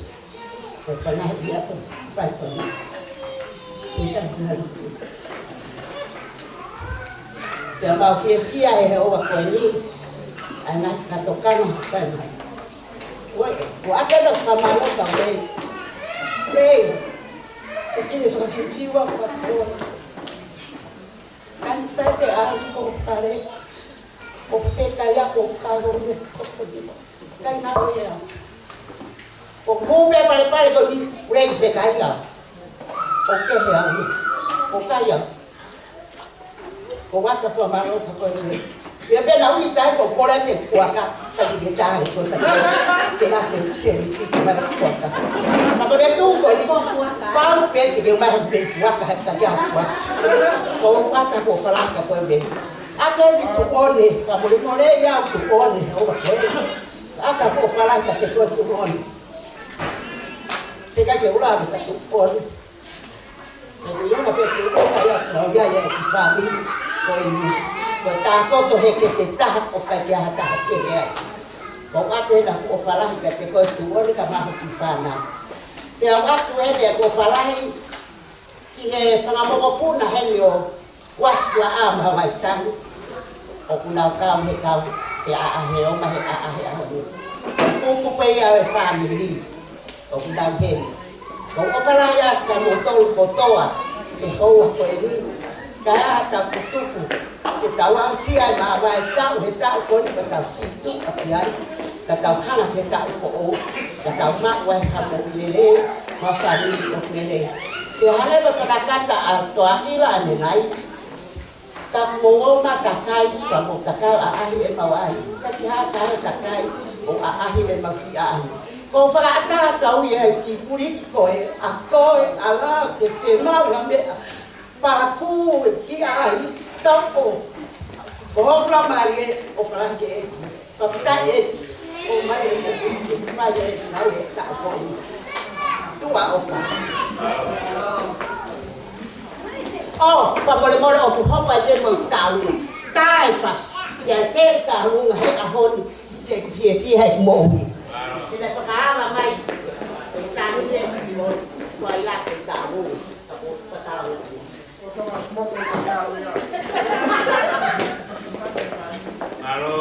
Ko e fanga ia ko, vai ko eni. Ika na. Pea mau fiefia he hoa ko eni. Ana ka tokana, vai mai. Ua, ua ake na fakamālō ka pei. Pei. Ko kine fakafifiwa ka ko. Kan fete a ko pare. Ko fete kaia ko kalo ne ko ko di. Kai na o ia. Ko ko pe pare pare ko di. Ure i fe kaia. Ko ke he a. Ko kaia. Ko wata fua malo ka ko e. Ia pena ui tai ko kore ke kuaka. Ka ki ke taha ko ta. Ke la ke se ni ki ko mai kuaka. Ma ko le tu ko ni. Pau pe si ke mai pe kuaka ka ke kuaka. Ko wata ko falaka ko e. A ke ni tu one. Ka mo le mo le ia tu one. O ko e. A ka ko falaka ke ko tu one. Te ka ke ula ka tu one. Ko e ʻuhinga pē ke ʻofa ia, ʻofa ia ʻi he fāmili ko eni. Ko e takoto he ke te taha ʻofa ke ha taha ke he ai. Ko ʻate na kuo falahi ka te ko e tuʻoni ka maho ki fānau. Pea ʻoatu heni kuo falahi ki he fanga mokopuna heni ʻo Uasi la ʻa ma vai tani. ʻOku nau kau he kau he ʻaʻahi ʻo ma he ʻaʻahi ʻaho ni. Kupu pē ia e fāmili. ʻOku nau heni. Ko ʻofa lahi atu kia moutolu kotoa, he houa ko eni, kae ʻatā kutuku, ke tau aʻusia e māvae taʻu he taʻu ko eni ka tau sītuʻa ki ai, ka tau hanga ki he taʻu foʻou, ka tau maʻu ai ha moʻui lelei, mo e fāmili ʻoku lelei. Ke hangē ko e fakakata ʻa Toaʻila ʻanenai, ka mou ō mai ʻo takai, ka mou takai ʻo ʻaʻahi ʻemau ʻaʻahi. Ka ki ha taha ʻe takai ʻo ʻaʻahi ʻemau kiʻi ʻaʻahi. Ko e fakaʻatā atu ia e kiʻi puliki ko ē, ʻa ko ē, ʻa la, ke ke maʻu ha meʻa, palakū e kiʻi ʻaʻahi, tapo. Ko hoku la mai ē, ʻofa lahi ki he ʻEiki. Fakafetaʻi ʻEiki, ʻomai e moʻui, ʻomai e ngāue ʻa e taʻu ko eni. Tuʻa ʻofa. ʻO, fakamolemole ʻoku hopo ai pē mo e taʻu. Tae fasi, ia te taʻu nga he ʻaho ni, ke fiefia he moʻui. Te na fakaava mai, e taʻu e mo, ko ai la ke taʻu, ka ko fakaava. Mālō.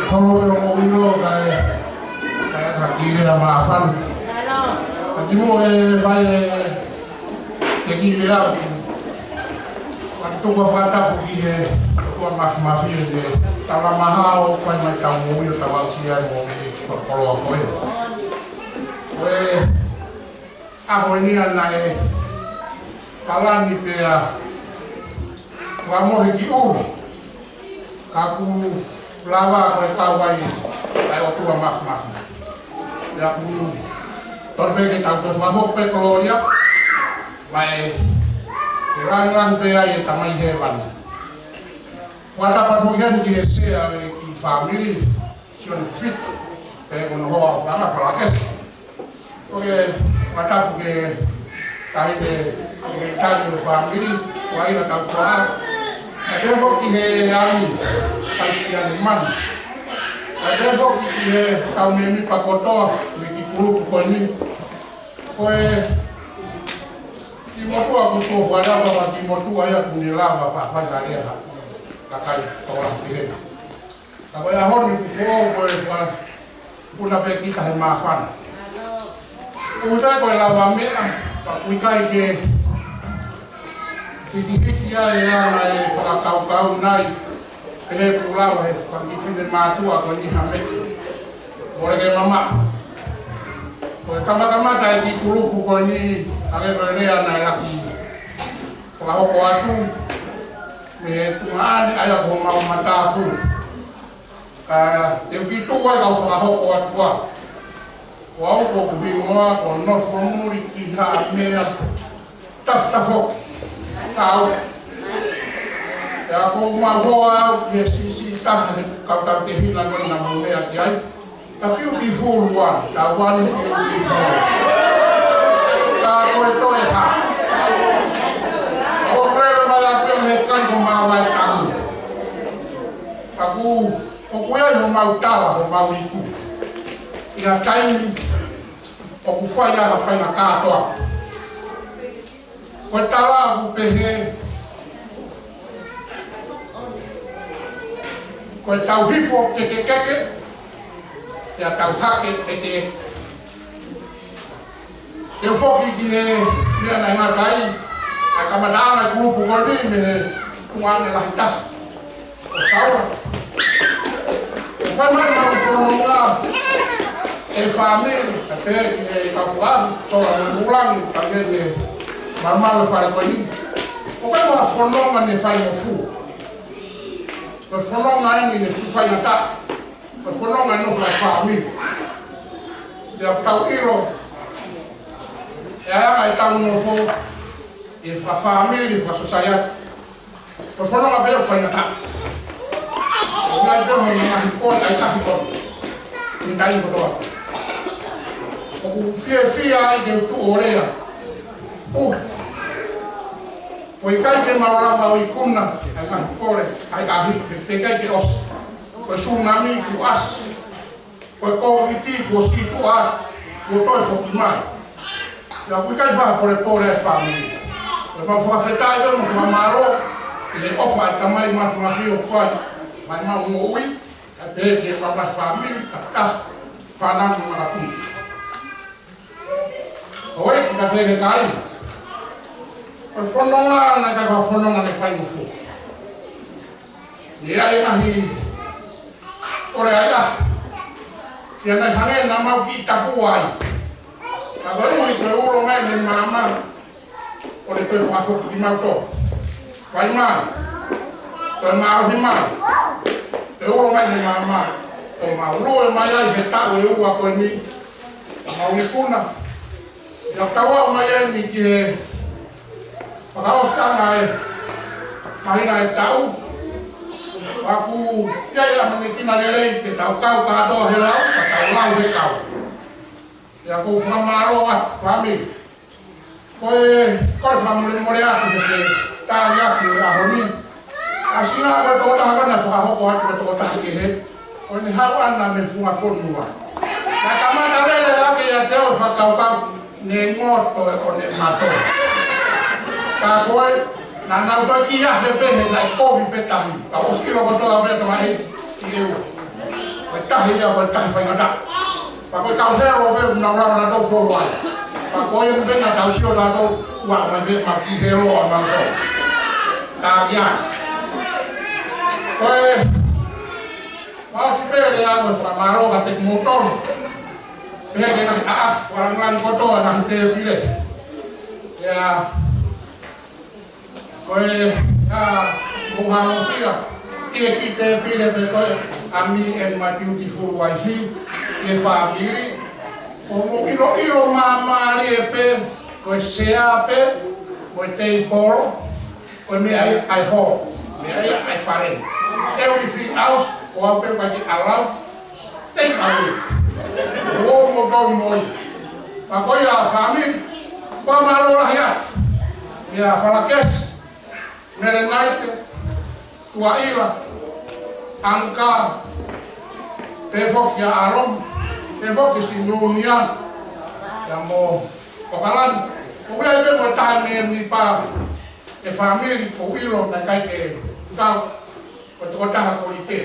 Tolo pē ʻo ʻilo kae, kae ʻatā ki he lea māfana. Ka kimuʻa ke fai e kiʻi lea, ʻoku ou fakatapu ki he ʻOtua Māfimafi ʻene tala maha ʻo fai mai ʻetau moʻui ʻo tau aʻusia e moʻui fakakoloa ko ē. Ko e ʻaho ni naʻe palani pea fakamohe ki ʻulu. Ka kuo lava ko e kau ai ʻa e ʻOtua Māfimafi. Pea kuo tonu pē ke tau toe fakafoki pē kololia, mai ke langilangi pē ai e Tamai Hēvani. Fakatapu atu foki heni ki he sea ʻo e kiʻi fāmili, Sione Fifita, pea ko hono hoa ʻo Falakesi. ʻOku ou fakatapu ki he taʻahine sekelitali ʻo e fāmili, ko Aila Tautuaʻa. Pea pehē foki ki he ali, Kaisiane Manu. Pea pehē foki ki he kau mēmipa kotoa, mei he kiʻi kulupu ko eni. Ko e kiʻi motuʻa kuo tuʻo fakalava, kiʻi motuʻa ia kuo ne lava fafai ka lea ha kakai tokolahi pehē. Ka ko e ʻaho ni kuo foʻou ko e fua, puna pē kita he māfana. ʻOku ʻikai ko e lavameʻa, ka ʻoku ʻikai ke hikihiki ai e anga e fakakaukau nai, pehē kuo lava he fanga kiʻi finemātuʻa ko eni ha meʻa. Mole ke mamaʻo. Ko e kamakamata e kiʻi kulupu ko eni, hangē ko e lea naʻe ʻaki fakahoko atu, mei he tuongaʻane ʻa ia ko homau matāpule. Ka te u kiʻi tuʻu ai kau fakahoko atu ā. Ko au ko hoku hingoa ko Nofomulikihaʻameatafutafoki Taufi. Pea ko homau hoa au ki he siʻisiʻi taha he kau tautehina ko ē naʻa mou meʻa ki ai. Ka Piu ki Fuluani, ka uani Piu ki Fuluani. Ka ko e toe hā. ʻOku lele mai ʻa Piu he kai ko Māvae Tamu. Ka kuo ʻoku ʻi ai homau tala, homau iku. ʻI ha taimi ʻoku fai ai ha faʻahinga kātoanga. Ko e tala ʻoku pehē, ko e tau hifo kekekeke, pea tau hake ʻekeʻeke. Te u foki ki he meʻa naʻe ngata ai ʻa e kamataʻanga e kulupu ko eni mei he tuongaʻane lahi taha ʻo Saula. ʻOku fai mai ʻemau fononga e fāmili, ʻa e pehē ki he kau fakaʻaho, Sola mo Mulangi, ka ke ne malumalu e fale ko eni. ʻOku ʻikai ko ha fononga ne faingofua. Ko e fononga eni ne fuʻu faingataʻa. Ko e fononga e nofo ʻa e fāmili. Pea tau ʻilo, ʻe ʻi ai ʻetau nofo, ʻi he fakafāmili, fakasosaieti. Ko e fononga pē ʻoku faingataʻa. ʻOku ʻi ai pē mo e ngaahi pole ʻa e tahi kotoa. ʻI he taimi kotoa. ʻOku ou fiefia ai ke u tuʻu ʻo lea. ʻUhi. ʻOku ʻikai ke mau lava ʻo ikuna ʻa e ngaahi pole ʻa e ʻaho ni, he teʻeki ai ke ʻosi. Ko e sunami kuo ʻasi. Ko e Kōviti kuo sītuʻa, kuo toe foki mai. Pea ʻoku ʻikai faʻa polepole e fāmili. Ko ʻemau fakafetaʻi pea mo e fakamālō ʻi he ʻofa ʻa e Tamai Māfimafi ʻoku fai maʻa ʻemau moʻui, kae pehē ki heʻemau ngaahi fāmili, kae ʻatā fānau mo e malapuni. Houʻeiki kae pehē ki he kāinga. Ko e fononga naʻe ʻikai ko ha fononga ne faingofua. ʻI ai e ngaahi ʻoku ʻi ai ʻa ia naʻe hangē naʻa mau kiʻi tapu ai. Ka ko e ʻuhi ko e ulo mai ʻene maama, ʻo ne toe fakafoki kimautolu. Fai mai, toe mālohi mai, toe ulo mai ʻene maama, ʻo mau lue mai ai he taʻu ʻe ua ko eni, ʻo mau ikuna. ʻI heʻetau aʻu mai eni ki he fakaʻosi ʻa e māhina ʻo e taʻu, ʻoku ʻi ai ʻa e ʻamanekina lelei ke tau kau kātoa he lau, ka tau lau he kau. Pea ʻoku ou fakamālō atu, fāmili. Ko e, ko e fakamolemole atu he fetāliaki ʻo e ʻaho ni. ʻAsi ʻa e tokotaha ko ena naʻe fakahoko atu ko e tokotaha kehe. Ko ʻene haʻu ʻana mei he funga fonua. Naʻe kamata lele hake ʻiate au e fakakaukau ne ngoto ʻo ne mato. Ka ko e, naʻa nau toe kiʻi afe pē he naʻe kovi pē tahi. Ka ʻosi ʻilo kotoa pē ʻe he tamaiki ki he ua. Ko e tahi ia, ko e tahi faingataʻa. Pea ko e kau helo pē ʻoku nau lava nautolu ʻo fou ai. Pea ko ia pē naʻa tau sio nautolu, ʻoua mai pē, ma ki helo ʻa nautolu. Tā kia. Ko e, mau ʻosi pē lea mo e fakamālō kiate kimoutolu. Pehē ki he ngaahi ʻaʻahi fakalāngilangi kotoa, ngaahi tēpile. ʻIa, ko e, ʻa, mou hangofia ʻi he kiʻi tēpile pē ko ē, ʻa me and my beautiful wife, ʻi he fāmili. ʻOku mou ʻiloʻilo māmālie pē, ko e sea pē, ko e teipolo, ko e meʻa ia ʻa e holo, meʻa ia ʻa e fale. Everything else, ko au pē ʻoku ʻikai ke allow. Take away. ʻOku mou kau mo ia. Pea ko ia fāmili, fakamālō lahi atu. ʻIa Falakesi, Melenaite, Tuaʻila, Anka, pehē foki ʻa ʻAloni, pehē foki Sinunia, ʻia mo ʻOkalani. ʻOku ʻi ai pē mo e taha mei, mei pā e fāmili, ʻoku ou ʻilo naʻe ʻikai ke kau, ko e tokotaha ko Lite.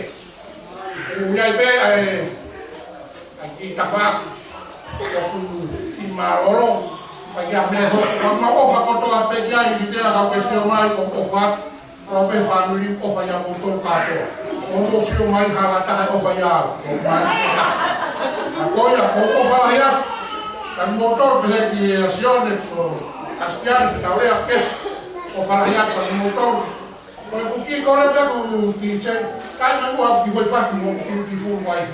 ʻOku ʻi ai pē ʻa e, ʻa e kiʻi tafaʻaki ʻoku kiʻi mālōlō, ʻa ia mei he hoko. Pea mau ʻofa kotoa pē ki ai Lite, ka ke sio mai ʻoku ou ʻofa atu, ʻofa pē fāmili, ʻofa ʻia koutou kātoa. ʻOku mou sio mai hala taha ʻofa ʻia au, ʻoku mai ʻofa. Ka ko ia, ʻoku ou ʻofa lahi atu. Ka mou tō pē he ki he Sione, ko Kasitiani, se tau lea ke ʻofa lahi atu, ka mou tō. Ko e kuki kole pē ku ti che. Kai na mua ki voi faki mo ki ki full wife.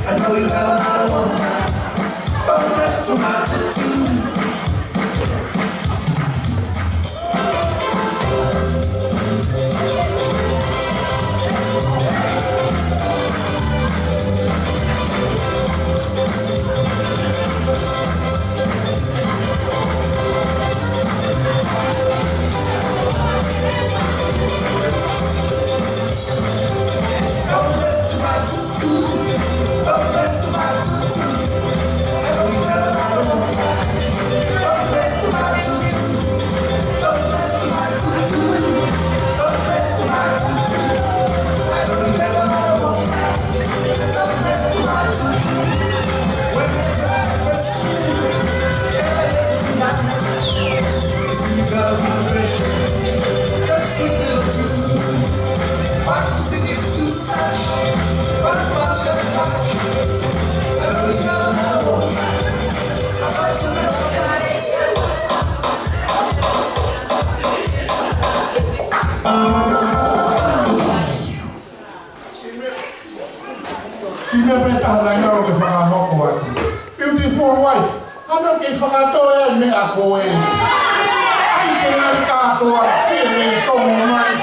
I know you have another one. Don't mess to my tattoo. Meʻa pē taha naʻe ngalo ke fakahoko atu. Beautiful wife, hano ke fakatoe ai meʻa ko ē. ʻAi ke ngali kātoa, fie lei tomo mai.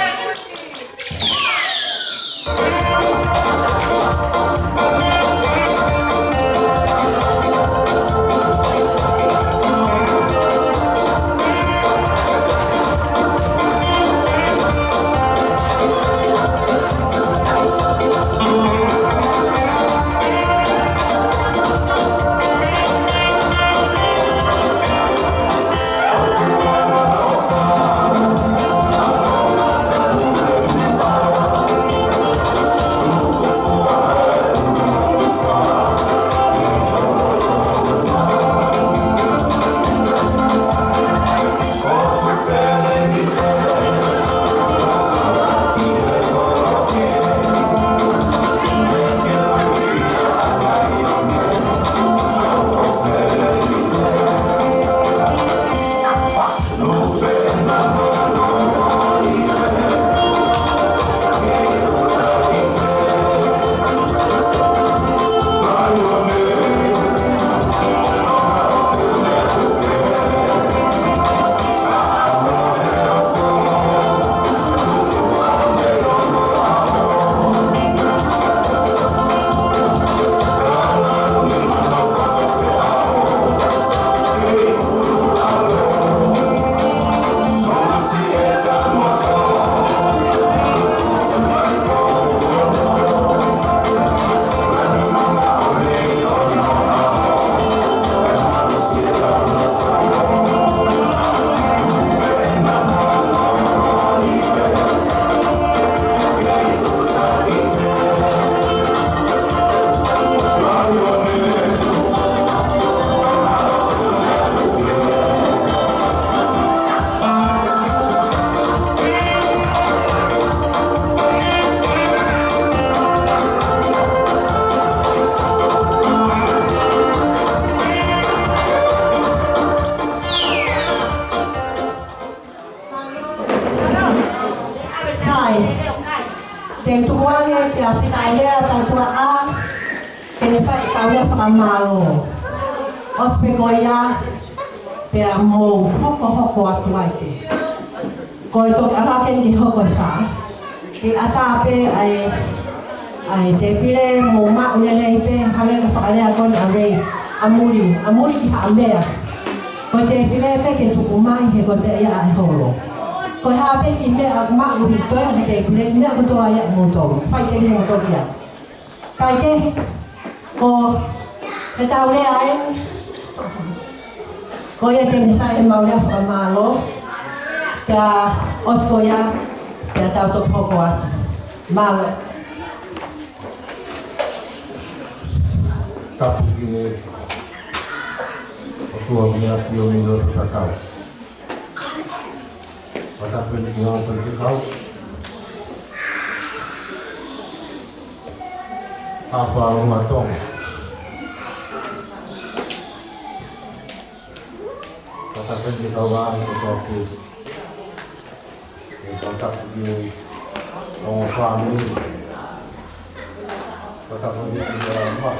Sai. Te u tuku ange ke fai ha lea tau tuaʻā, ke ne fai ʻetau lea fakamālō. ʻOsi pē ko ia, pea mou hokohoko atu ai pē. Ko e toki ʻalu hake eni ki he hoko ʻe fā. Ke ʻatā pē ʻa e, ʻa e tēpile, mou maʻu lelei pē, hangē ko e fakalea ko eni ʻa Ray, ʻa muli, ʻa muli ki Haʻamea. Ko e tēpile pē ke tuku mai he ko e pē ia ʻa e holo. Ko e hā pē kiʻi meʻa ʻoku maʻu ʻi he toe he tēpile, meʻa kotoa ia ʻa moutolu. Fai ke limo kotoa ia. Kae kehe, ko ʻetau lea ē, ko ia te ne fai ʻemau lea fakamālō, pea ʻosi ko ia, pea tau toki hoko atu. Mālō. Tapu ki he ʻOtua ʻoku ʻafio ʻi loto tatau. Fakatapu ki he Faifekau. Haʻa Tonga. Fakatapu ki he kau vāhenga kotoa pē. Fakatapu ki he ongo fāmili. Fakatapu ki he kau vāhenga.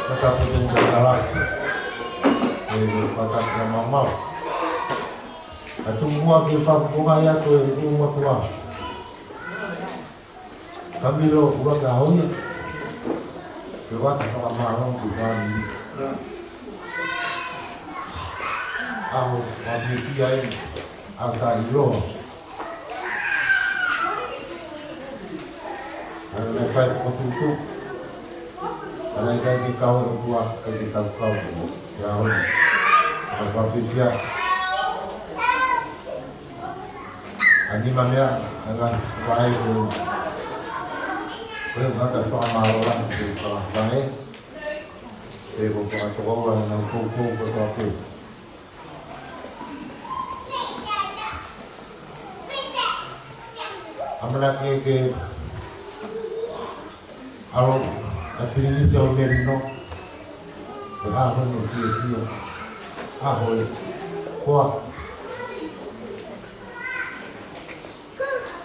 Fakatapu ki he kau vāhenga. Fakatapu ki he maumau. ʻA e tuku muʻa ke fakafofongaʻi atu e ʻū mātuʻa. Kamilo ua ka hoia. Ke ʻoatu e fakamālō ki he fāmili. ʻAho fiefia eni, ʻaho taʻeʻiloa. ʻA ia naʻe fai fokotuʻutuʻu. ʻA ia naʻe ʻikai ke kau e ʻOtua, ʻikai ke tau kau. Ke ʻaho ni. ʻA ia fiefia. ʻA e nima meʻa, ʻa e ngaahi faʻē ko ē. Ko e ngata fakamālō lahi ki he kau faʻē. Pea ko e fakatokoua ʻa e ngaahi koukou kotoa pē. ʻAmanaki ke ʻAlo, ʻa e Pilinisi ʻo Melino, ko e ʻaho ni ʻo e fiefia, ʻaho e foaki,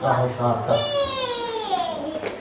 ʻaho e kātaki,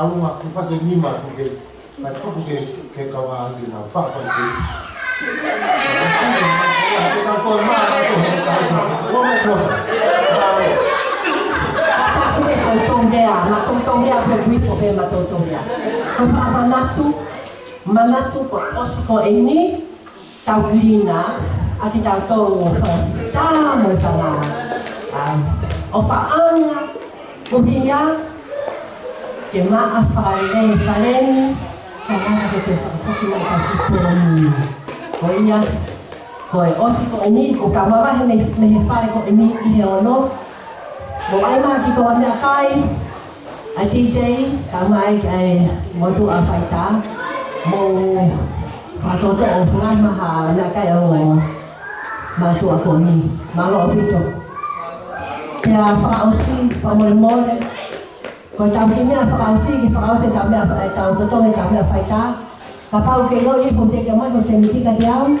ʻalu ʻo ke fasi e nima ʻoku ke, naʻe tuku ke, ke kau ʻa Anti na, faʻa fai ke. Ka ta kune kau tau lea, ma tau tau lea, pe kui ko pe ma tau tau lea. Ko e fakamanatu, manatu ko e ʻosi ko eni, tau kilina, ʻa kitautolu fakasisitā mo e fanga, ʻa, ʻofaʻanga, ʻuhinga, ke maʻa fakalelei e fale ni, ka ngata ke te fakafoki mai tau ki Poloni. Ko ia, ko e ʻosi ko eni, ʻoku tau mavahe mei, mei he fale ko eni ʻi he ono. Mou ʻai mai ki he kau meʻakai, ʻa T J, kae ʻumaʻā e motuʻa faitā, mou fakatotoʻo mai ha meʻakai ʻo e motuʻa ko eni. Mālō ʻaupito. Pea fakaʻosi, fakamolemole. Ko e tau kiʻi meʻa fakaʻosi, ke fakaʻosi e tau meʻa, e tau totongi e tau meʻa faitā. Kapau ʻoku ke ʻilo ʻi he pō te ke mai ko e sēniti kiate au.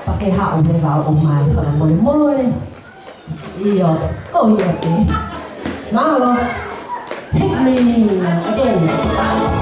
Pea ke haʻu he vao ʻo mai, fakamolemole. ʻIo, ko ia pē. Mālō. Hit me again.